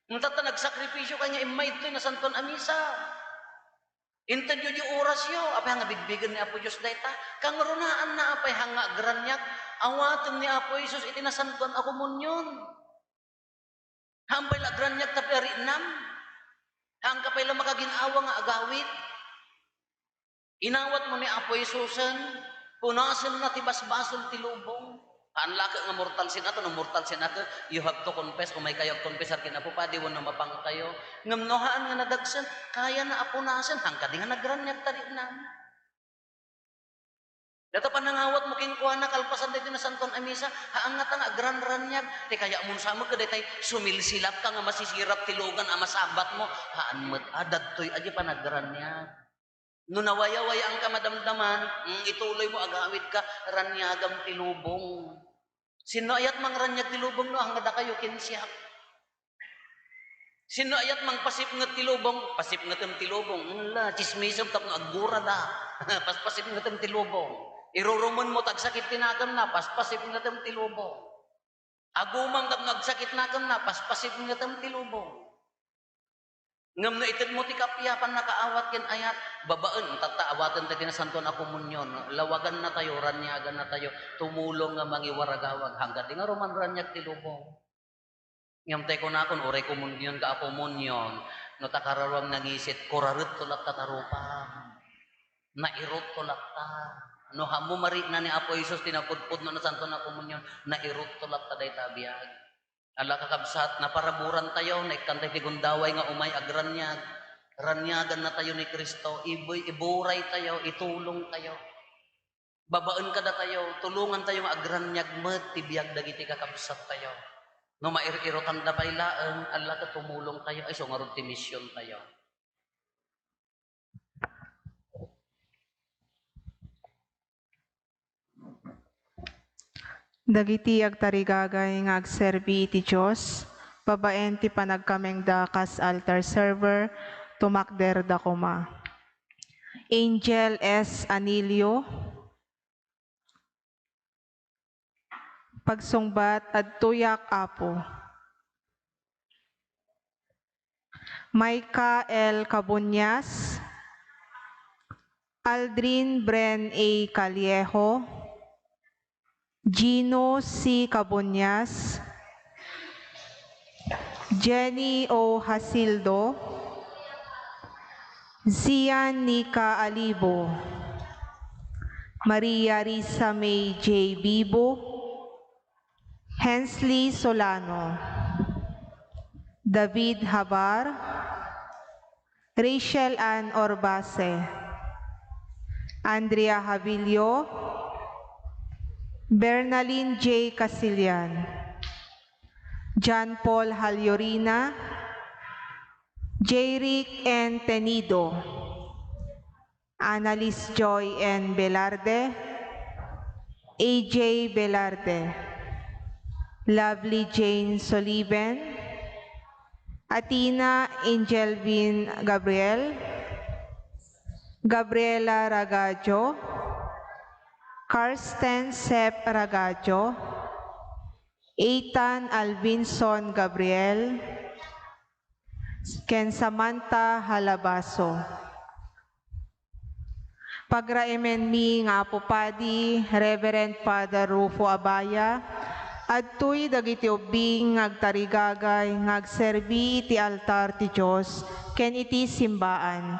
Ngem tatta nagsakripisio ka nga immaydtoy nasantuan a misa. Intedyo di orasyo, apay nga bigbigen ni Apo Dios dayta. Kangrunaanna apay nga agraniag, awaten ni Apo Jesus iti nasantuan a komunion. Haan pay la agraniag tapno arinam. Haan ka pay la makagin-awa nga agawid. Inawatmo ni Apo Jesusen, punasenna ti basbasol ti lubong. Haan la ket nga mortal sin ato, no mortal sin ato, you have to confess, umay kayo agkonfesar ken Apo Padi wenno mapangkayo. Ngem no haan nga nadagsen, kayana a punasen, haan kadi nga nagraniag ta arinam. Dayta panangawatmo kenkuana kalpasan daytoy nasantuan a misa, haan ngata nga agranraniag, ti kayatmon sa met kadaytay sumilsilapka nga masisirap ti lugan a masabatmo, haan met a, dadtoy a di panagraniag. No nawayawayaanka madamdaman, mm, ituloymo agawidka, raniagam ti lubong. Sinno ayat mangraniag ti lubong no, haan nga dakayo ken siak? Sinno ayat mangpasipnget ti lubong? Pasipngetem ti lubong. Ala, tsismisem tapno aggurada. Paspasipngetem ti lubong. Irurumenmo ta agsakit ti nakemna, paspasipngetem ti lubong. Agumam tapno agsakit nakemna, paspasipngetem ti lubong. Ngem no itedmo ti kappia, pannakaawat ken ayat, babaen, tatta awaten tayo ti nasantuan a komunion, lawagannatayo, raniagannatayo, tumulong nga mangiwaragawag, haan kadi nga rumanraniag ti lubong. Ngem tay kunakon, uray komunionka a komunion, no ta kararuam nangisit, kuraretto latta ta rupam. Nairutto latta. No haanmo marikna ni Apo Jesus ti napudpudno a nasantuan a komunion, nairutto latta dayta a biag. Ala, kakabsat, naparaburantayo, naikkantayo ti gundaway nga umay agraniag. Raniagannatayo ni Cristo, ibu-, iburaytayo, itulongtayo. Babaen kadatayo, tulongantayo nga agraniag met ti biag dagiti kakabsattayo. No mair-irutanda pay laeng, ala ket tumulongtayo, ay, isu ngarud ti misiontayo. Dagiti agtarigagay nga agserbi iti Dios babaen ti panagkamengda kas altar server, tumakderda koma. Angel S. Anilio, pagsungbat, adtoyak, Apo. Micah L. Cabonias, Aldrin Bren A. Callejo, Gino C. Cabonias, Jenny O. Jasildo, Zian Nica Alibo, Maria Risa May J. Bibo, Hensley Solano, David Habar, Rachel Ann Orbace, Andrea Javillo, Bernalyn J. Casillan, John Paul Haliorina, J. Rick N. Tenido, Annalise Joy N. Velarde, A J Velarde, Lovely Jane Soliven, Athena Angelvin Gabriel, Gabriela Ragajo, Karsten Sep Ragajo, Ethan Alvinson Gabriel, ken Samantha Halabaso. Pagraemenmi nga Apo Padi, Reverend Father Rufo Abaya, adtoy dagiti ubbing nga agtarigagay nga agserbi iti altar ti Dios ken iti simbaan,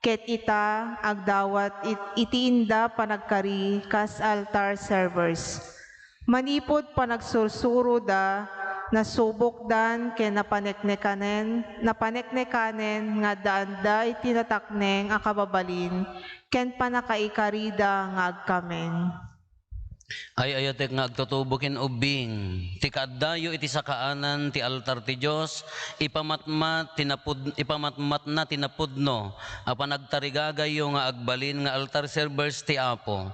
ket ita agdawat it-, iti inda panagkari kas altar servers. Manipud panagsursuroda, nasubokdan ken napaneknekanen, napaneknekanen nga addaanda iti natakneng a kababalin ken pannakaikarida nga agkameng. Ay-ayatek nga agtutubo ken ubbing, ti kaaddayo iti sakaanan ti altar ti Dios, ipamatmat ti napud-, ipamatmatna ti napudno a panagtarigagayyo nga agbalin nga altar servers ti Apo.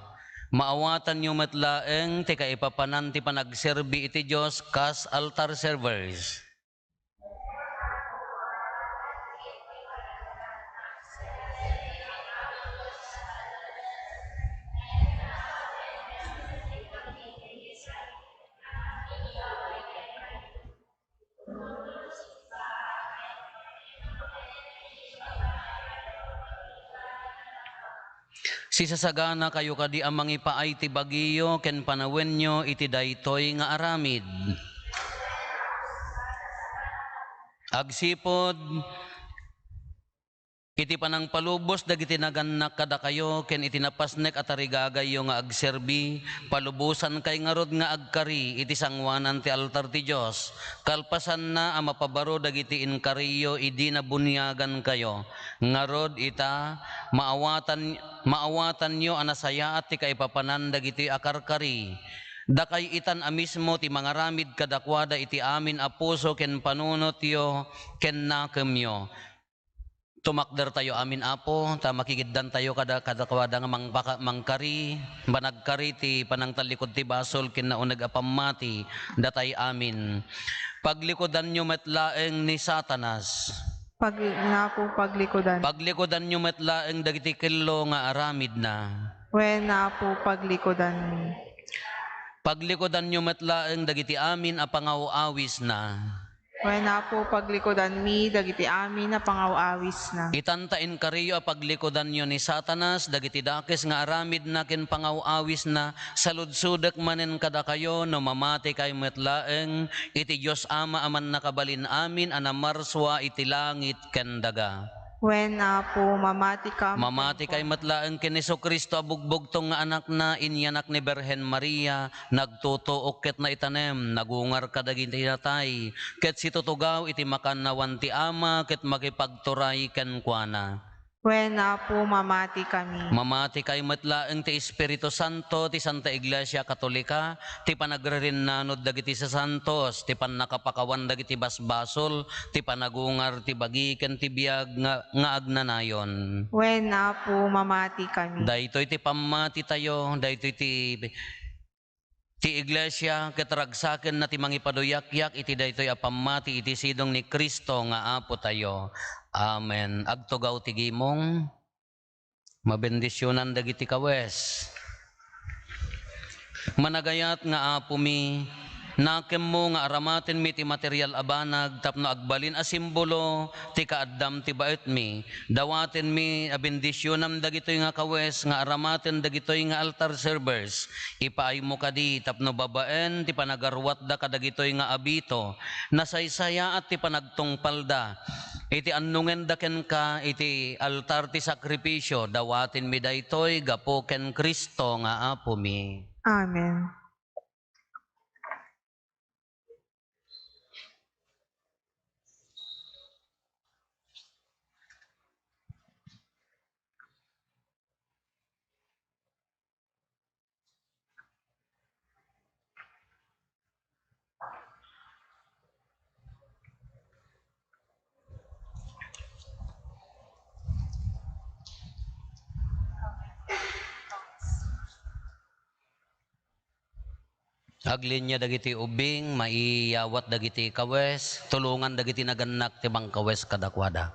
Maawatanyo met laeng ti kaipapanan ti panagserbi iti Dios kas altar servers. Sisasaganakayo kadi a mangipaay ti bagiyo ken panawenyo iti daytoy nga aramid. Agsipud iti panangpalubos dagiti nagannak kadakayo ken iti napasnek a tarigagayyo nga agserbi, palubosankay ngarud nga agkari iti sangoanan ti altar ti Dios, kalpasanna a mapabaro dagiti inkariyo idi nabuniagankayo. Ngarud ita, maawatan, maawatanyo a nasayaat ti kaipapanan dagitoy a karkari. Dakay itan a mismo ti mangaramid kadakuada iti amin a puso ken panunotyo ken nakemyo. Tumakdertayo amin, Apo, ta makigiddantayo kada, kadakuada nga mangpaka-, mangkari, managkari ti panangtallikud ti basol ken nauneg a pammati datay amin. Paglikudanyo met laeng ni Satanas. Pag-, nga po paglikudan. Paglikudanyo met laeng dagiti kello nga aramidna. Wen, Apo, paglikudanmi. Paglikudanyo met laeng dagiti amin a pangaw-awisna. Wen, Apo, paglikudanmi dagiti amin a pangaw-awisna. Itan ta inkariyo a paglikudanyo ni Satanas dagiti dakes nga aramidna ken pangaw-awisna, saludsodek manen kadakayo no mamatikay met laeng iti Dios Ama a Mannakabalin-amin a namarsua iti langit ken daga. Wen, Apo, mamatikam Mamatikay kenkuana. Met laeng ken Jesu-Cristo a bugbugtong nga Anakna, inyanak ni Birhen Maria, nagtutuok ket naitanem, nagungar kadagiti natay, ket situtugaw iti makannawan ti Ama ket makipagturay kenkuana. Wen, Apo, mamatikami. Mamatikay met laeng ti Espiritu Santo, ti Santa Iglesia Katolika, ti panagririnnanod dagiti sasantos, ti pannakapakawan dagiti basbasol, ti panagungar ti bagi ken ti biag nga, nga agnanayon. Wen, Apo, mamatikami. Daytoy ti pammatitayo, daytoy ti, ti Iglesia, ket ragsakenna ti mangipaduyakyak iti daytoy a pammati iti sidong ni Cristo nga Apotayo. Amen. Agtugaw ti gimong. Mabendisionan dagiti kawes. Managayat nga Apomi, nakemmo nga aramatenmi ti material a banag tapno agbalin a simbolo ti kaaddam ti baetmi. Dawatenmi a bendisionam dagitoy nga kawes nga aramaten dagitoy nga altar servers. Ipaaymo kadi tapno babaen ti panagaruatda kadagitoy nga abito. Nasaysayaat ti panagtungpalda. Iti annongenda kenka iti altar ti sakrifisio, dawatenmi daytoy gapu ken Cristo nga Apomi. Amen. Aglinia dagiti ubing, maiyawat dagiti kawes, tulongan dagiti nagannak ti mangkawes kadakuada.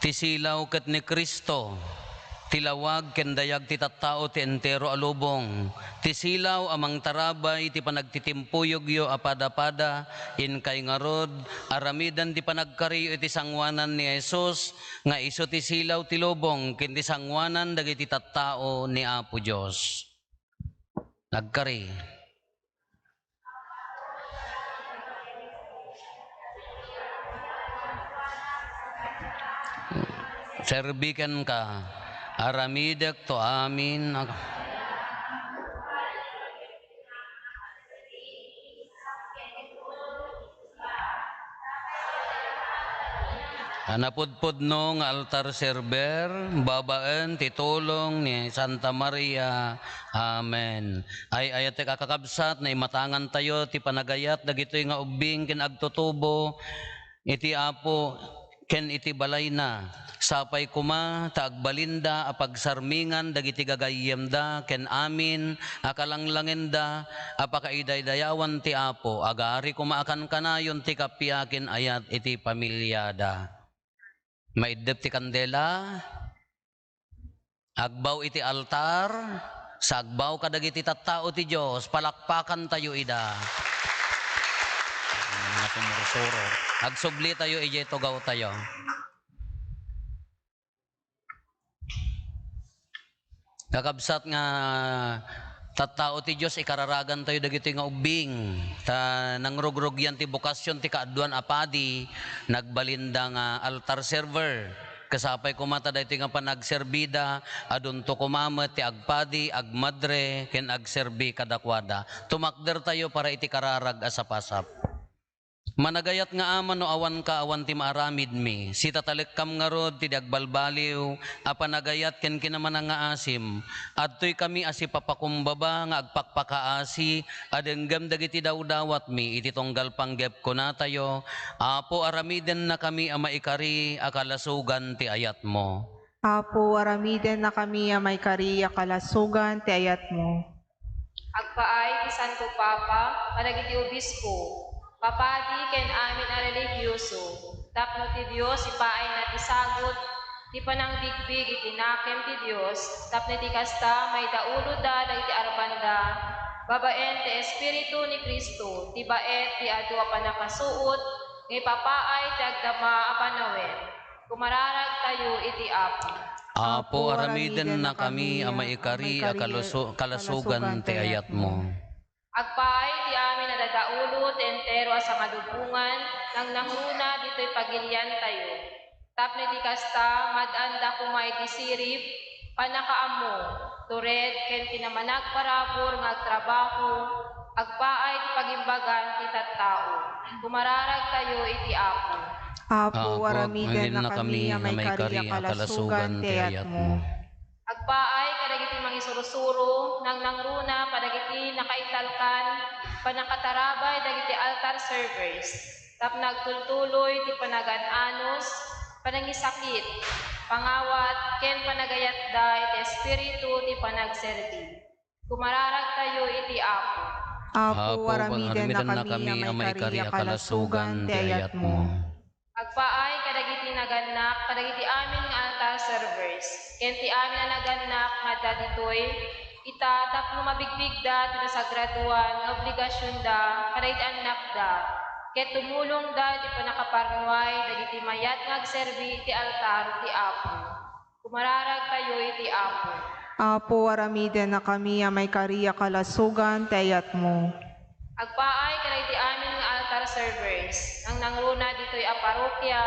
Ti silaw ket ni Cristo, ti lawag ken dayag ti tattao ti entero a lubong, ti silaw a mangtarabay ti panagtitimpuyogyo a padapada, inkay ngarud, aramiden ti panagkariyo iti sangoanan ni Jesus, nga isu ti silaw ti lubong ken ti sangoanan dagiti tattao ni Apo Dios. Nagkari. Serbiken ka. Aramidek to amin. A napudpudno nga altar server, babaen ti tulong ni Santa Maria. Amen. Ay-ayatek a kakabsat, naimatangantayo ti panagayat dagitoy nga ubbing ken agtutubo iti Apo ken iti balayna. Sapay koma ta agbalinda a pagsarmingan dagiti gagayyemda ken amin a kalanglangenda a pakaidaydayawan ti Apo. Agari koma a kankanayon ti kappia ken ayat iti familiada. Maiddep ti kandela, agbaw iti altar, sa agbaw kadagiti tattao ti Dios, palakpakantayo ida. Mga sumursuro. Agsublitayo idiay tugawtayo. Kakabsat nga tattao ti Dios, ikararagantayo dagitoy nga ubbing. Ta nangrugrugian ti bokasyon ti kaaduan a padi, nagbalinda nga altar server. Kasapay koma ta daytoy nga panagserbida, adunto koma met ti agpadi, agmadre, ken agserbi kadakuada. Tumakdertayo para iti kararag a sapasap. Managayat nga Ama, no awanka, awan ti maaramidmi. Sitatalekkam ngarud ti di agbalbaliw a panagayat ken kinamanangaasim. Adtoykami a sipapakumbaba nga agpakpakaasi a denggem dagiti dawdawatmi iti tunggal panggep kunatayo, Apo, aramidennakami a maikari a kalasogan ti ayatmo. Apo, aramidennakami a maikari a kalasogan ti ayatmo. Agpaay ti Santo Papa kadagiti obispo, papadi ken amin a religioso, tapno ti Dios ipaayna ti sagut ti panangbigbig iti nakem ti Dios, tapno iti kasta maidaulodda dagiti arbanda babaen ti Espiritu ni Cristo, ti baet ti adu a pannakasuot nga ipapaay ti agdama a panawen. Kumararagtayo iti Apo. Apo, aramidennakami a maikari a kaluso-, kalasogan ti ayatmo. Agpaay ti amin a dadaulod ti entero a sangalubongan, nangnangruna ditoy pagiliantayo. Tapno iti kasta, mad-anda koma iti sirib, pannakaammo, tured, ken kinamanagparabur nga agtrabaho, agpaay ti pagimbagan ti tattao. Kumararagtayo iti Apo. Apo, aramidennakami a maikari a kalasogan ti ayatmo. Agpaay kadagiti mangisursuro, nangnangruna kadagiti nakaitalkan, pannakatarabay dagiti altar servers, tapno agtultuloy ti panagaan-anus, panangisakit, pangawat, ken panagayatda iti espiritu ti panagserbi. Kumararagtayo iti Apo. Apo, aramidennakami a maikari a kalasogan ti ayatmo. Agpaay kadagiti nagannak, kadagiti amin nga altar servers, ken ti amin a nagannak nga adda ditoy, ita tapno mabigbigda ti nasagradoan nga obligasionda kadagiti annakda, ket tumulongda iti pannakaparnuay dagiti mayat nga agserbi iti altar ti Apo. Kumararagtayo iti Apo. Apo, aramidennakami a maikari a kalasogan ti ayatmo. Agpaay kadagiti amin nga altar servers, nangnangruna ditoy a parokia,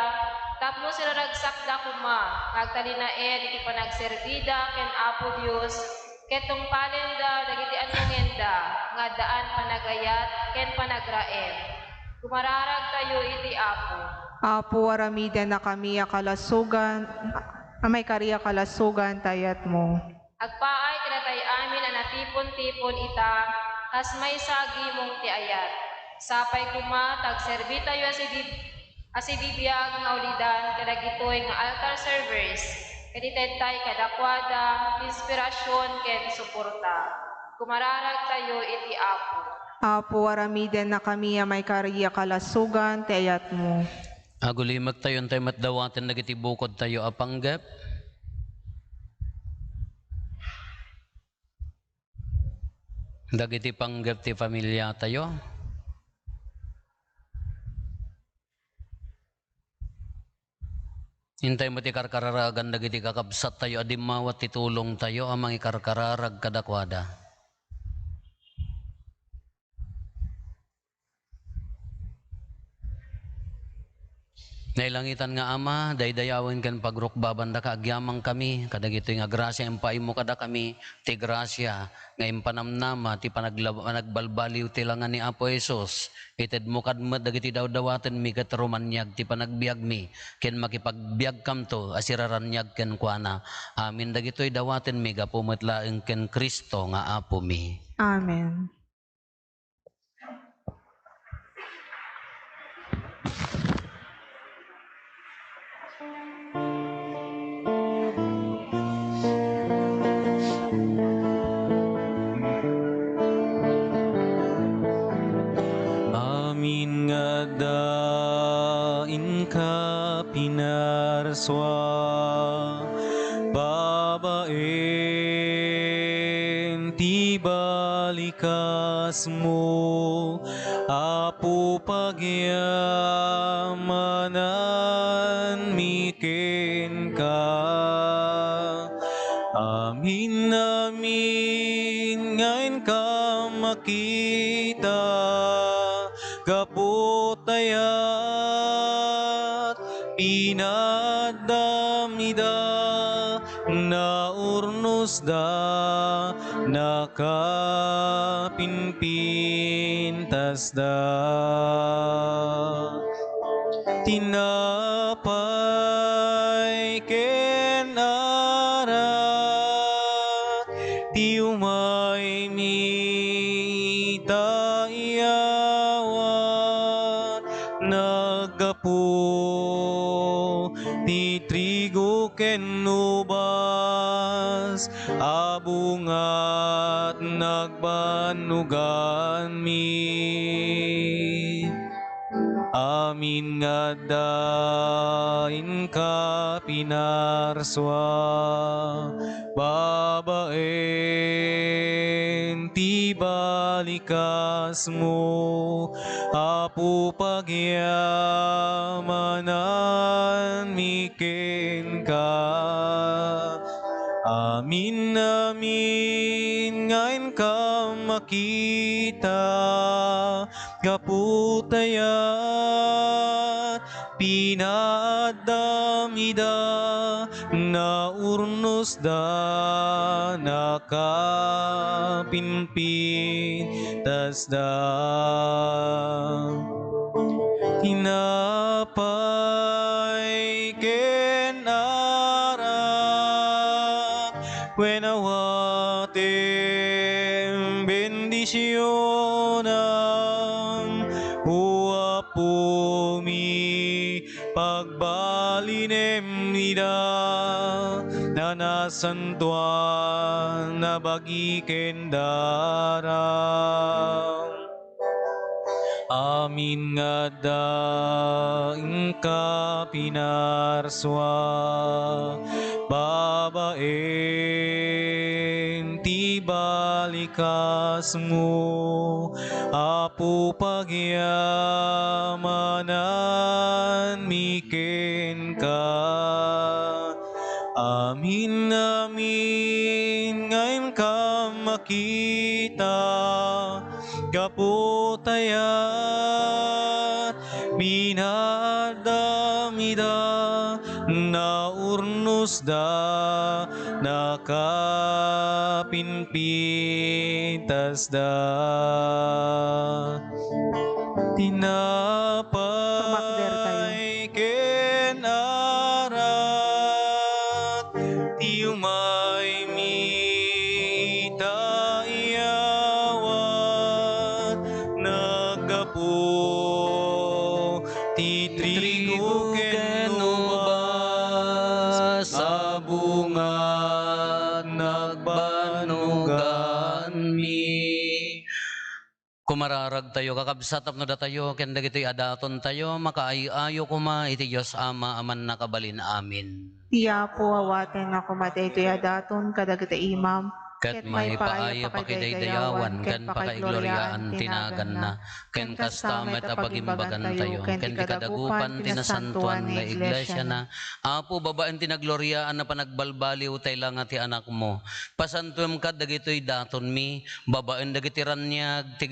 Tapno siraragsakda koma nga agtalinaed iti panagserbida ken Apo Dios, ket tungpalenda dagiti annongenda nga addaan panagayat ken panagraem. Gumararagtayo iti Apo. Apo, aramidennakami a kalasogan, a maikari a kalasogan ti ayatmo. Agpaay kadatayo amin a natipon-tipon ita, kas maysa a gimong ti ayat. Sapay koma ta agserbitayo a sibib-, a sibibiag nga ulidan kadagitoy nga altar servers, ket itedtayo kadakuada ti inspirasyon ken suporta. Gumararagtayo iti Apo. Apo, aramidennakami a maikari a kalasogan ti ayatmo. Agulimektayo, intay met dawaten dagiti bukodtayo a panggep. Dagiti panggep ti familiatayo. Intay met ti karkararagan dagiti kakabsattayo a dimmawat ti tulongtayo a mangikarkararag kadakuada. Nailangitan nga Ama, daydayawen ken pagrukbabandaka, agyamankami kadagitoy nga grasia impaaymo kadakami, ti grasia nga impanamnama ti panaglab-, panagbalbaliw ti langa ni Apo Jesus. Itedmo kad met dagiti dawdawatenmi ket rumaniag ti panagbiagmi, ken makipagbiagkamto a siraraniag kenkuana. Amin dagitoy dawatenmi gapu met laeng ken Cristo nga Apomi. Amen. Amin nga adda inka pinarsua, babaen ti balikasmo, Apo, pagyamananmi kenka. Amin, amin nga inka makita, gapu ta ayat pinaaddam ida, naurnosda, nakapinpintasda. Tinapay ken arak ti umaymi ta iyawat, naggapu ti trigo ken ubas a bungat nagbannoganmi. Amin nga adda inka pinarsua, babaen ti balikasmo, Apo, pagyamananmi kenka. Amin, amin nga inka makita, gapu ta ayat pinaaddam ida, naurnosda, nakapinpintasda. Tinapay ken arak, wen awatem bendisionam, O Apomi, pagbalinem ida, ta nasantoan a bagi ken darang. Amin nga adda inka pinarsua, babaen ti balikasmo, Apo, pagyamananmi kenka. Amin, amin nga inka makita, gapu ta ayat pinaaddam ida, Purnusda, nakapinpintasda. Tinapay ken arak, ti umay mi ita iyawat, naggapu ti trigo ken ubas a bunga nagbannoganmi. Kumararagtayo, kakabsat, tapno datayo ken dagitoy a datontayo makaay-ayo koma iti Dios Ama a Mannakabalin-amin. Ti Apo, awatenna koma daytoy a daton kadagiti imam, ket maipaay a pakidaydayawan ken pakaigloriaan ti naganna, ken kasta met a pagimbagantayo ken ti kadagupan ti nasantoan nga iglesiana. Apo, babaen ti nagloriaan a panagbalbaliw tay langa ti Anakmo, pasantuem kad dagitoy datonmi, babaen dagiti raniag ti,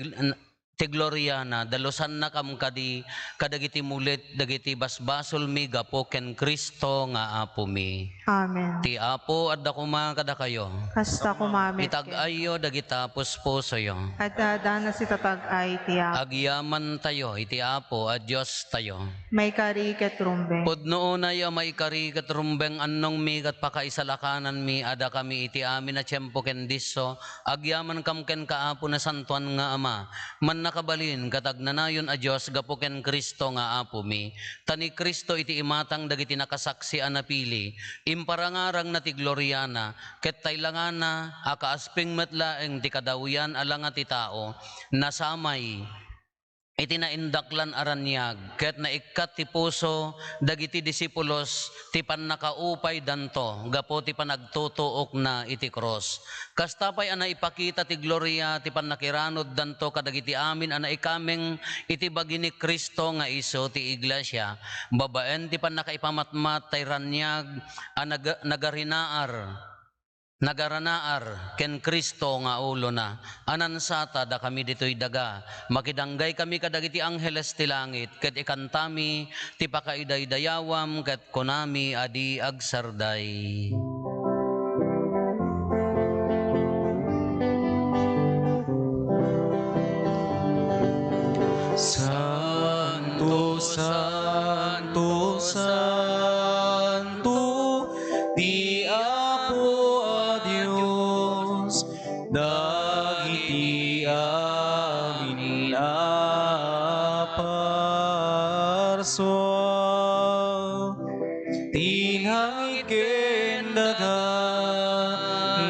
ti gloriana, dalusannakam kadi kadagiti mulit dagiti basbasolmi gapu ken Cristo nga Apomi. Amen. Ti Apo adda koma kadakayo. Kasta koma met. Itag-ayyo dagita puspusoyo. Adda, adda na sitatag-ay ti Apo. Agyamantayo iti Apo a Diostayo. Maikari ket rumbeng. Pudno unay a maikari ket rumbeng, annongmi ket pakaisalakananmi a dakami iti amin a tiempo ken disso, agyamankam kenka, Apo, Nasantoan nga Ama, Mannakabalin ket Agnanayon a Dios, gapu ken Cristo nga Apomi. Ta ni Cristo iti imatang dagiti nakasaksi a napili, imparangarangna ti gloriana, ket taylangana a kaasping met laeng ti kadawian a langa ti tao, nasamay iti naindaklan a raniag, ket naikkat ti puso dagiti disipulos ti pannakaupaydanto gapu ti panagtutuokna iti krus. Kasta pay a naipakita ti gloria ti pannakiranuddanto kadagiti amin a naikameng iti bagi ni Cristo nga isu ti iglesia, babaen ti pannakaipamatmat tay raniag a nag-, nagarinaar, nagaranaar ken Cristo nga ulona. Anansata dakami ditoy daga, makidanggay kami kadagiti angheles ti langit, ket ikantami ti pakaidaydayawam, ket kunami a di agsarday. Santo, santo, santo, ti Apo a Dios, dagiti amin a parsua, ti langit ken daga,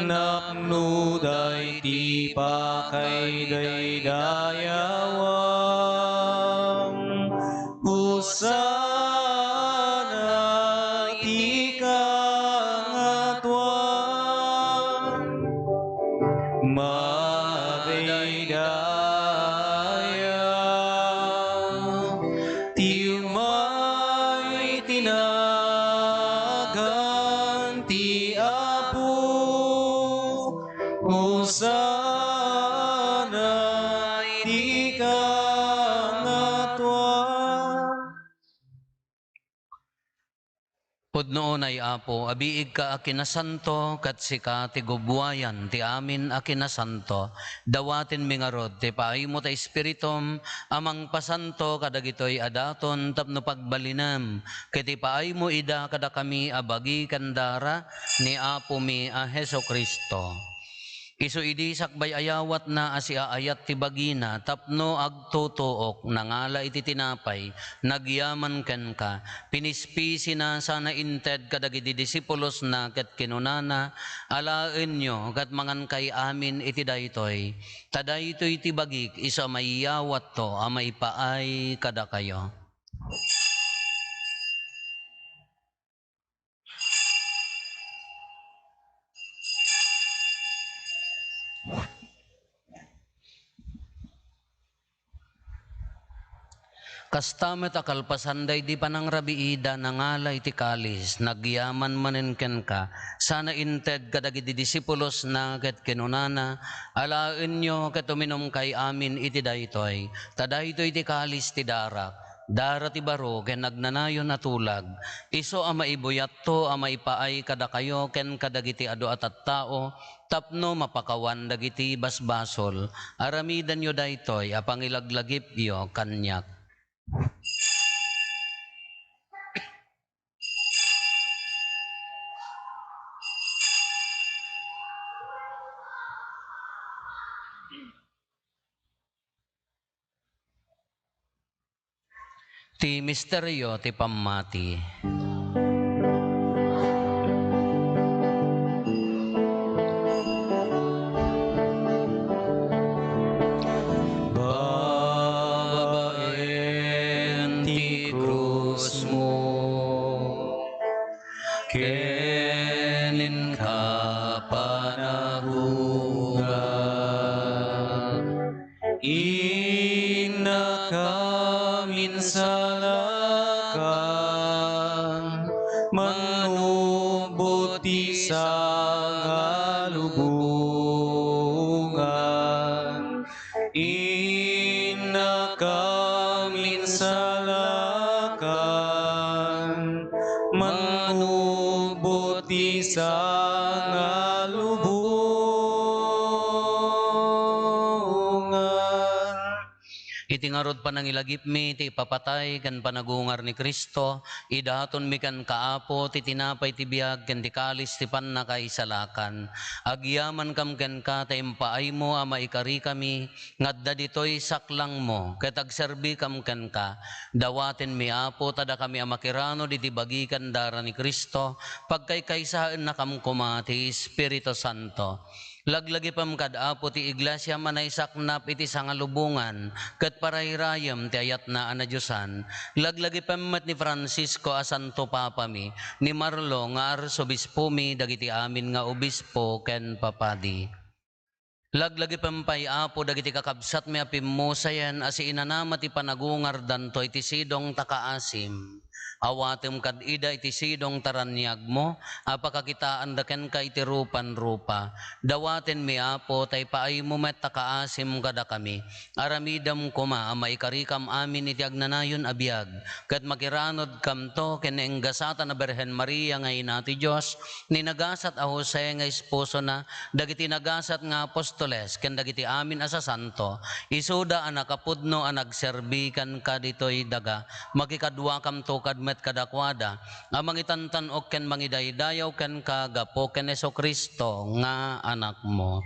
napnoda iti pakaidaydayawan. Hosanna iti kangatoan. Madaydaya ti umay ti nagan ti Apo. Hosanna iti kangatoan. Pudno unay, Apo, a biigka a kinasanto, ket sika ti gubuayan ti amin a kinasanto. Dawatenmi ngarud ti paaymo ta Espiritum a mangpasanto kadagitoy a daton tapno pagbalinem ket ipaaymo ida kadakami a bagi ken dara ni Apomi a Jesu-Cristo. Isu idi sakbay a yawatna a siaayat ti bagina tapno agtutuok, nangala iti tinapay, nagyaman kenka, pinispisina sana inted kadagiti disipulosna ket kinunana, "Alaenyo ket mangankay amin iti daytoy, ta daytoy ti bagik isu a maiyawatto a maipaay kadakayo." Kasta met a kalpasan daydi panangrabiida, nangala iti kalis, nagyaman manen kenka, sana inted kadagiti disipulosna ket kinunana, "Alaenyo ket uminumkay amin iti daytoy, ta daytoy ti kalis ti darak, Dara ti baro ken agnanayon a tulag, isu a maibuyatto a maipaay kadakayo ken kadagiti adu a tattao tapno mapakawan dagiti basbasol. Aramidenyo daytoy a pangilaglagipyo kaniak. Ti misterio ti pammati. Babaen ti krusmo ken inka panagungar, innaka minsalakan, manubot ti sangalubongan. Innaka minsalakan, manubot ti sangalubongan. Iti ngarud panangilagipmi ti ipapatay ken panagungar ni Cristo, idatonmi kenka, Apo, ti tinapay ti biag ken ti kalis ti pannakaisalakan. Agyamankam kenka ta impaaymo a maikarikami nga adda ditoy saklangmo ket agserbikam kenka. Dawatenmi, Apo, ta dakami a makiranod iti bagi ken dara ni Cristo, pagkaykaysaennakam koma ti Espiritu Santo. Laglagipem kad Apo ti Iglesia a naisaknap iti sangalubongan ket parayrayem ti ayatna a nadiosan. Laglagipem met ni Francisco a Santo Papami, ni Marlo nga Arsobispomi, dagiti amin nga obispo ken papadi. Laglagipem pay, Apo, dagiti kakabsatmi a pimmusayen a siinanama ti panagungardanto iti sidong ta kaasim. Awatem kad ida iti sidong ta raniagmo a pakakitaanda kenka iti rupan rupa. Dawatenmi, Apo, ta ipaaymo met ta kaasim kadakami. Aramidem koma a maikarikam amin iti agnanayon a biag, ket makiranodkamto ken ni enggasatan a Birhen Maria nga ina ti Dios, ni nagasat a Jose nga esposona, dagiti nagasat nga apostoles, ken dagiti amin a sasanto, isuda a nakapudno a nagserbi kenka ditoy daga. Makikaduakamto kad met kadakuada a mangitantan-ok ken mangidaydayaw kenka gapu ken Jesu-Cristo nga Anakmo.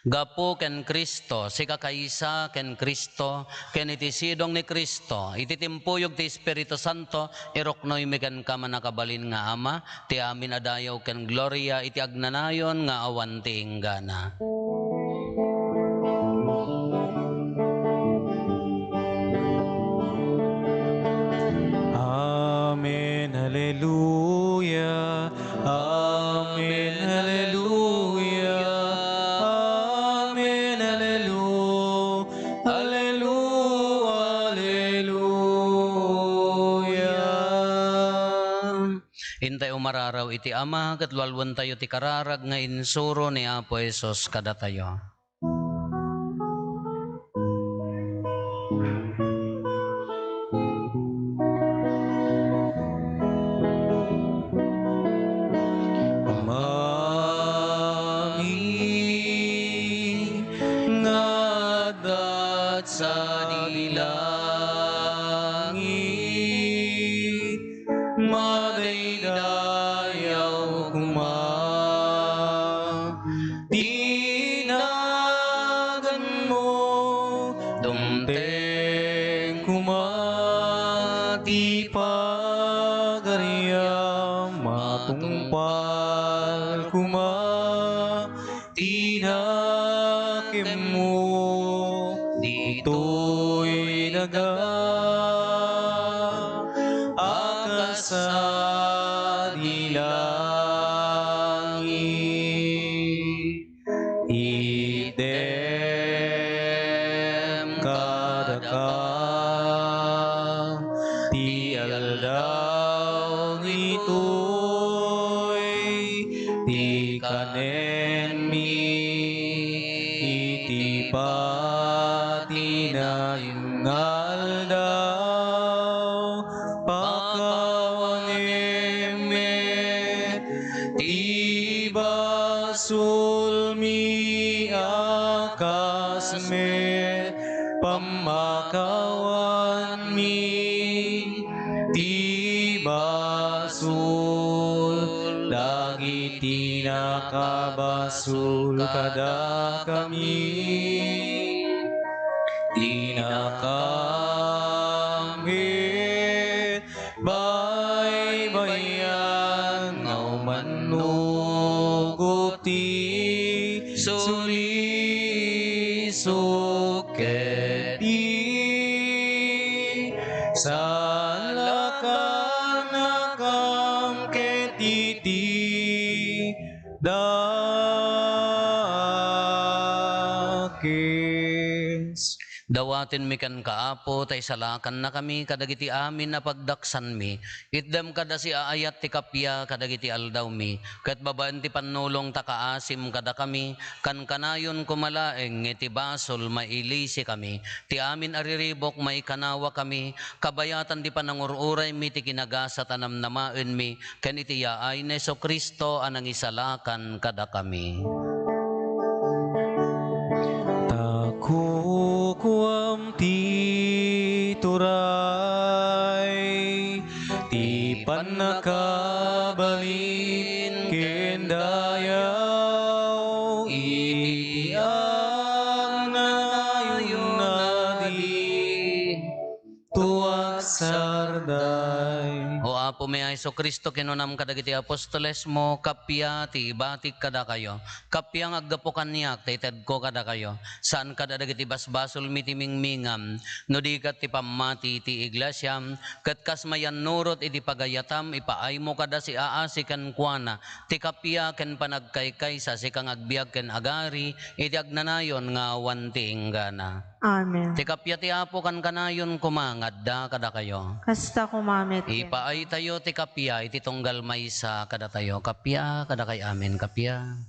Gapu ken Cristo, sikakaysa ken Cristo, ken iti sidong ni Cristo, iti timpuyog ti Espiritu Santo, iruknoymi kenka, mannakabalin nga Ama, ti amin a dayaw ken gloria iti agnanayon nga awan ti inggana. Amen. Hallelujah. Amen. Hallelujah. Amen. Hallelujah. Hallelujah. Hallelujah. Intayo umararaw iti Ama, ket lualuentayo ti kararag nga insuro ni Apo Jesus kadatayo. Amami nga adda sadi langit, madaydayaw koma ti naganmo, dumteng koma ti pagariam, matungpal koma ti nakemmo ditoy daga a kas sadi langit. Itdem kadaka ti aldaw ditoy, ti kanenmi iti patinayon nga aldaw. Ti basolmi a kas met pammakawanmi, ti basol dagiti nakabasol kadakami. Dinakam ket baybay-an nga umannugot ti sulisok ket isalakannakam ket iti dakes. Dawatenmi kenka, Apo, ta isalakannakami kadagiti amin a pagdaksanmi. Itdem kada siaayat ti kappia kadagiti aldawmi, ket babaen ti pannulong ta kaasim kadakami, kankanayon koma laeng nga iti basol mailisikami. Ti amin a riribuk maikanawakami, kabayatan ti panangur-uraymi ti kinagasat a namnamaenmi, ken iti yaay ni Jesu-Cristo a nangisalakan kadakami. Ta kukuam ti turay, ti pannakabalin ken dayaw, iti agnanayon a di tuak sarday. O Apomi a Jesu-Cristo, kinunam kadagiti apostolesmo, kappia ti ibatik kadakayo. Kappia nga aggapu kaniak ta itedko kadakayo. Saan kada dagiti basbasolmi ti mingmingam, no di ket ti pammati ti iglesiam, ket kas mayannurot iti pagayatam, ipaaymo kada siaasi kenkuana ti kappia ken panagkaykaysa, sika nga agbiag ken agari iti agnanayon nga awan ti inggana. Amen. Ti kappia ti Apo kankanayon koma nga adda kadakayo. Kasta koma met kenka. Ipaaytayo ti kappia iti tunggal maysa kadatayo. Kappia, kadakay amin, kappia.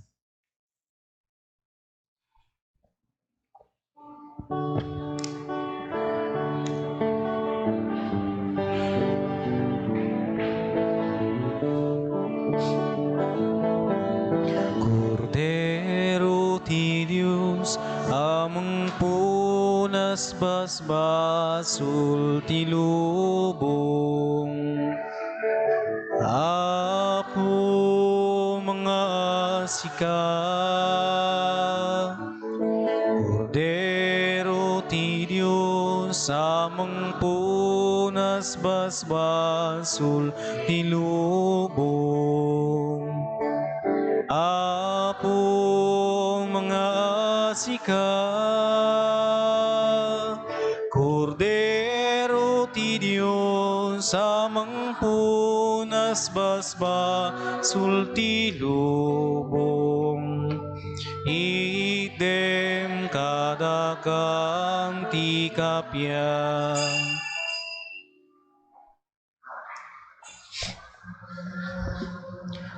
Kordero ti Dios, a mangpunas basbasul ti lubong. Apo, mangaasika. Kordero ti Dios, a mangpunas basbasul ti lubong. Apo, mangaasika. Kordero ti Dios, a mangpunas basbasul ti lubong. Itdem kadakam ti kappia.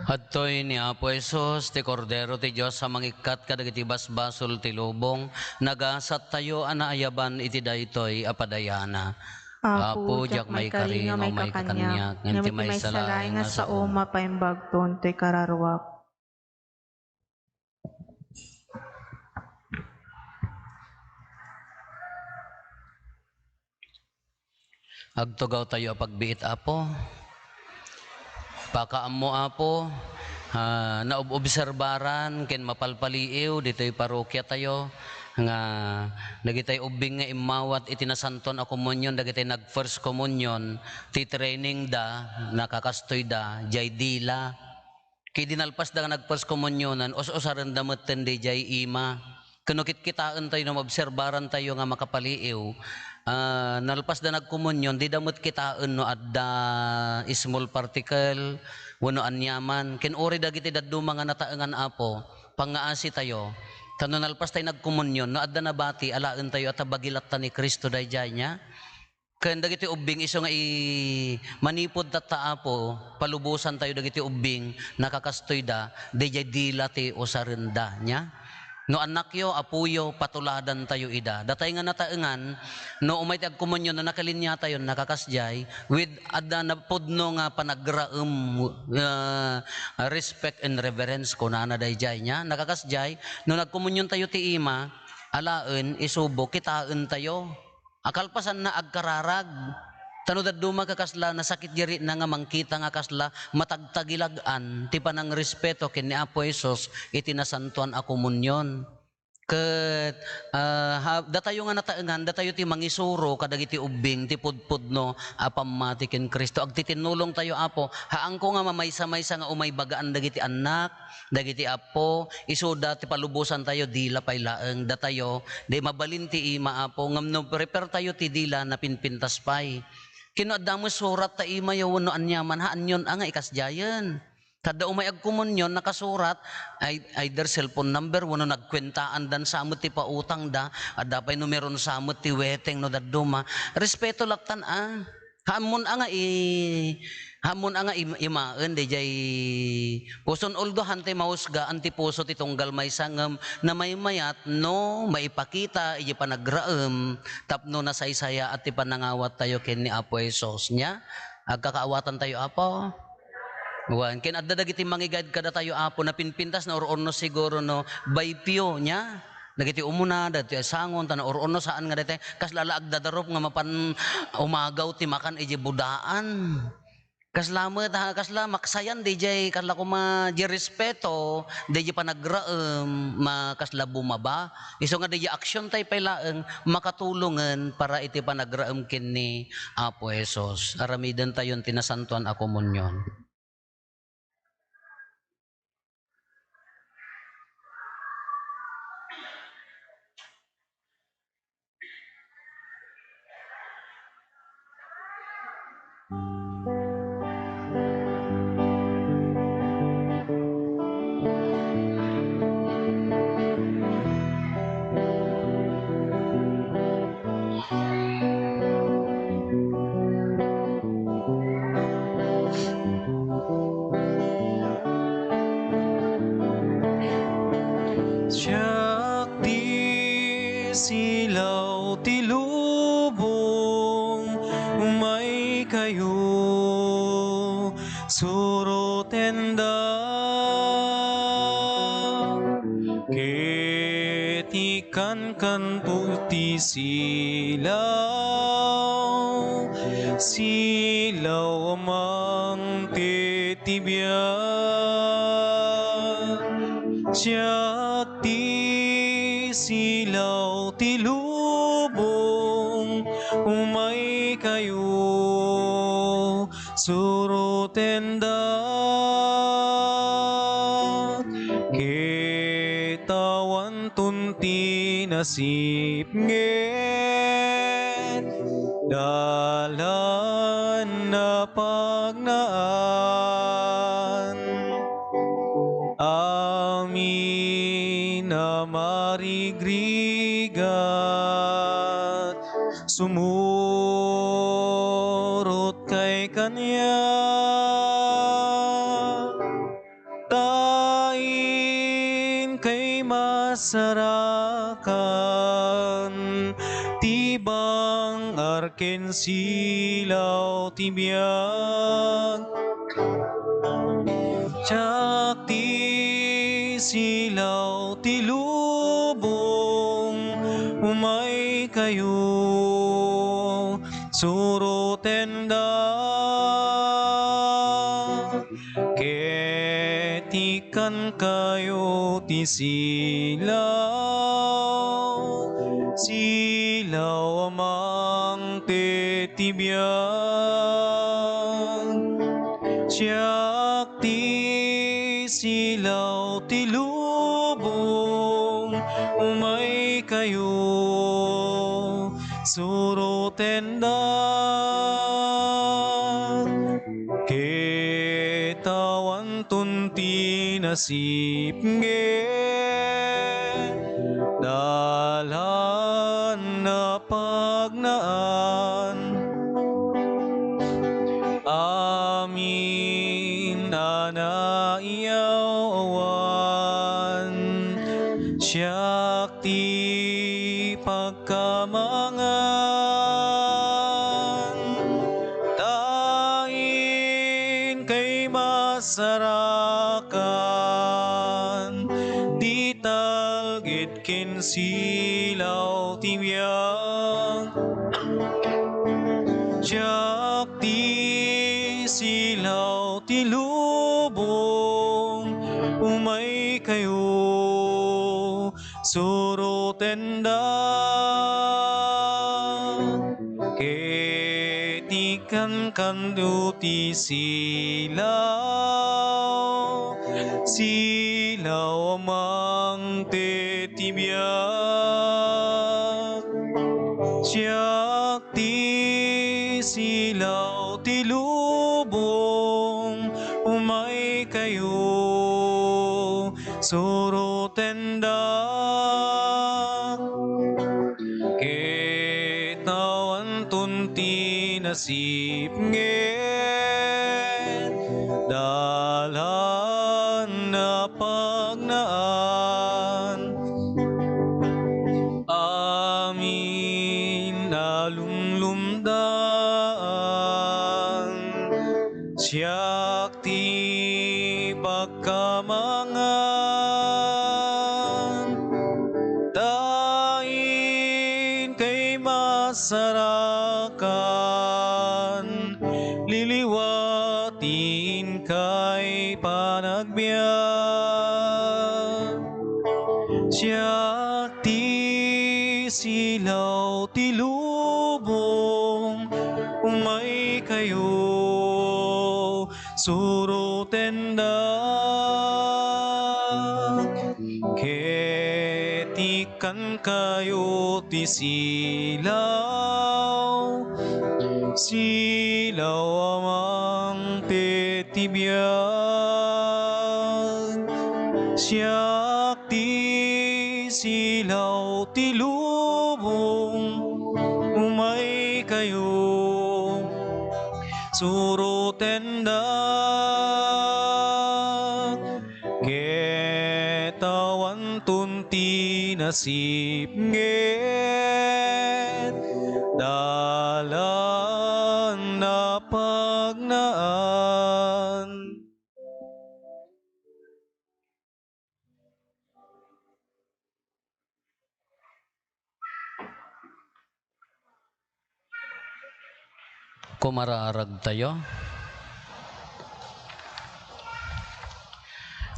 Adtoy ni Apo Jesus, ti Kordero ti Dios a mangikkat kadagiti basbasol ti lubong. Nagasattayo a naayaban iti daytoy a padayana. Apo, diak maikari nga maika kaniak, ngem ti maysa laeng nga saom a paimbagton toy kararuak. Agtugawtayo a pagbiit, Apo. Pakaammo, Apo, ah, naob-obserbaran ken mapalpaliiw ditoy parokiatayo nga dagitay ubbing nga immawat iti Nasantoan a Komunion, dagitay nag-First Communion, ti-training da, nakakastoy da, jay dila. Ket idi nalpas da nga nag-First Communionan, us-usaren da metten diay ima. Ken no kitkitaentayo, no maobserbarantayo nga makapaliiw, ah, nalpas da nagkomunion, dida met kitaen no adda small particle wenno aniaman. Ken uray dagiti dadduma nga nataengan, Apo, pangngaasitayo. Ta no nalpas tayo nagkomunion, no adda nabati, alaentayo a ta bagi latta ni Cristo daydiay, nia? Ken dagiti ubbing isu nga i-, manipud tatta, Apo, palubosantayo dagiti ubbing, nakakastoyda, daydiay dila ti usarenda, nia? No annakyo, apoyo, patuladantayo ida. Datay nga nataengan, no umay ti agkomunyon, no nakalinyatayon, nakakasdiay, with adda napudno nga panagraem, ah, respect and reverence, kunana daydiay nia. Nakakasdiay, no nagkomunyontayo ti ima, alaen, isubo, kitaentayo. A kalpasanna, agkararag. Ta no dadduma kakasla, nasakit diri'na nga mangkita nga kasla matagtagilag-an ti panangrespeto ken ni Apo Jesus iti Nasantoan a Komunyon. Ket, ah, ha, datayo nga nataengan, datayo ti mangisuro kadagiti ubbing ti pudpudno a pammati ken Cristo. Agtitinnulongtayo, Apo. Haanko nga mamaysa-maysa nga umay bagaan dagiti annak, dagiti appo, isuda ti palubosantayo, dila pay laeng. Datayo, di mabalin ti ima, Apo, ngem no preparetayo ti dila, napinpintas pay. Ken no adda met surat ta imayo wenno aniaman, haanyon a nga ikasdiayen. Ta adda umay agkomunyon, nakasurat, ay, either cellphone number wenno nagkuentaandan sa met ti pautangda, adda pay numeron sa met ti weteng no dadduma. Respeto laktan a. Haanmon a nga i-, haanmon a nga im-, imaen daydiay puson, although haantay mahusgaan ti puso ti tunggal maysa ngem namaymayat no maipakita idiay panagraem tapno nasaysayaat ti panangawattayo ken ni Apo Jesus. Nia, agkakaawatantayo, Apo. Wen, ken adda dagiti mangigad kadatayo, Apo, napinpintas, naur-urnos siguro no by few, nia? Dagiti umuna, dagiti sangon, ta naur-urnos saan nga daytoy, kasla la agdadarup nga mapan umagaw ti makan idiay budaan. Kasla met, ha, kasla maksayan, daydiay, kasla koma, di respeto, daydiay panagraem, ma-, kasla bumaba. Isu nga daydiay aksiontayo pay laeng, makatulongen para iti panagraem ken ni Apo Jesus. Aramidentayon ti Nasantoan a Komunyon. Siak ti silaw ti lubong, umaykayo, surotendak, ket ikkankanto ti silaw, silaw a mangted ti biag. Siak ti silaw ti lubong, umaykayo, surotendak, ket awanton ti nasipnget, dalan a pagnaan. Amin a marigrigat, sumurotkay kaniak, ta inkay masarakan ti bang-ar ken silaw ti biag. Siak ti silaw ti lubong, umaykayo, surotendak, ket ikkankayo ti silaw, silaw a mangted ti biag. Siak ti silaw ti lubong, umaykayo, surotendak, ket awanton ti nasipnget, dalan a pagnaan. Amin a naiyaw awan. Siak ti pagkamangan, ta inkay masarakan, ti talged ken silaw ti biag. Siak ti silaw ti lubong, umaykayo, surotendak, ket ikkankanyo ti silaw, silaw a mangted ti biag. Siak ti silaw ti lubong, umaykayo, surotendak, ket awanton ti nasipnget, dalan a pagnaan. Amin a lumlumdaan, siak ti pagkamangan, ta inkay masarakan, liliwatin kay panagbiag. Siak ti silaw ti lubong, umaykayo, surotendak, ket ikkankayo ti silaw, silaw a mangted ti biag. Siak ti silaw ti lubong, umaykayo, surotendak, ket awanton ti nasipnget, dalan a pagnaan. Kumaraaragtayo.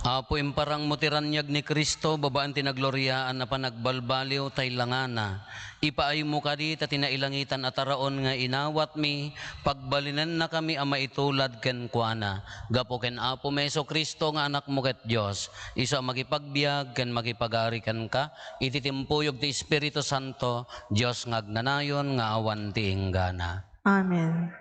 Apo, imparangmo ti raniag ni Cristo babaen ti nagloriaan a panagbalbaliw ta ilangana. Ipaaymo kadi ta ti nailangitan a taraon nga inawatmi, pagbalinennakami a maitulad kenkuana. Gapu ken Apomi Jesu-Cristo nga Anakmo ket Dios, isu a makipagbiag ken makipagari kenka, iti timpuyog ti Espiritu Santo, Dios nga agnanayon nga awan ti inggana. Amen.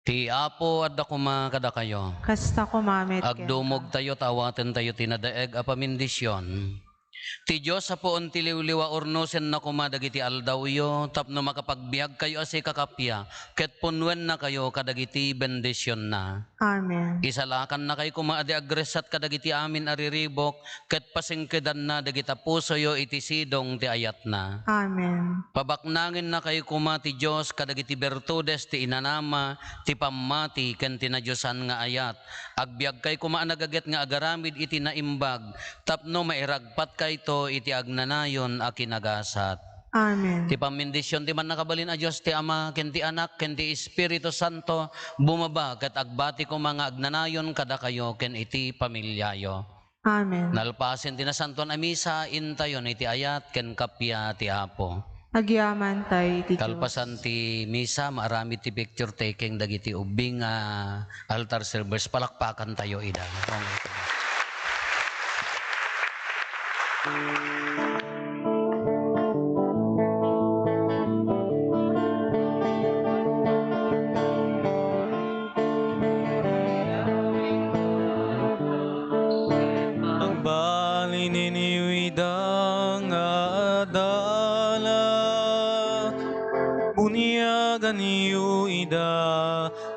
Ti Apo adda koma kadakayo. Kasta koma met kenka. Agdumogtayo ta awatentayo ti nadaeg a pamindision. Ti Dios a puon ti liwliwa, urnosenna koma dagiti aldawyo tapno makapagbiagkayo a sikakappia ket punuennakayo kadagiti bendisionna. Amen. Isalakannakay koma a di agressat kadagiti amin a riribuk ket pasingkedanna dagita pusoyo iti sidong ti ayatna. Amen. Pabaknangennakay koma ti Dios kadagiti bertudes ti inanama, ti pammati, ken ti nadiosan nga ayat. Agbiagkay koma a nagaget nga agaramid iti naimbag tapno mairagpatkayto iti agnanayon a kinagasat. Amen. Ti pammindision ti Mannakabalin a Dios, ti Ama, ken ti Anak, ken ti Espiritu Santo, bumaba ket agbati koma nga agnanayon kadakayo ken iti pamiliayo. Amen. Nalpasen ti Nasantoan a Misa, intayon iti ayat ken kappia ti Apo. Agyamantay iti Dios. Kalpasan ti Misa, maaramid ti picture taking dagiti ubing nga altar servers. Palakpakantayo ida. Agbalin ida nga adala, buniaganyo ida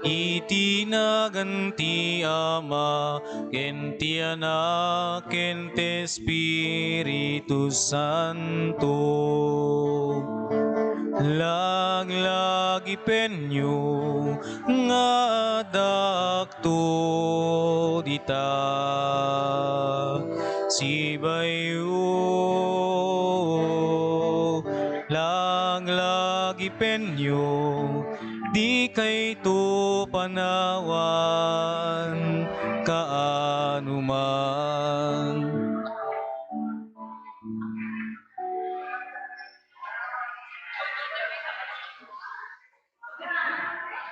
iti Ti nagan ti Ama, ken ti Anak, ken ti Espiritu Santo. Laglagipenyo nga addakto dita. Sibayo, laglagipenyo, dikayto panawan kaano man.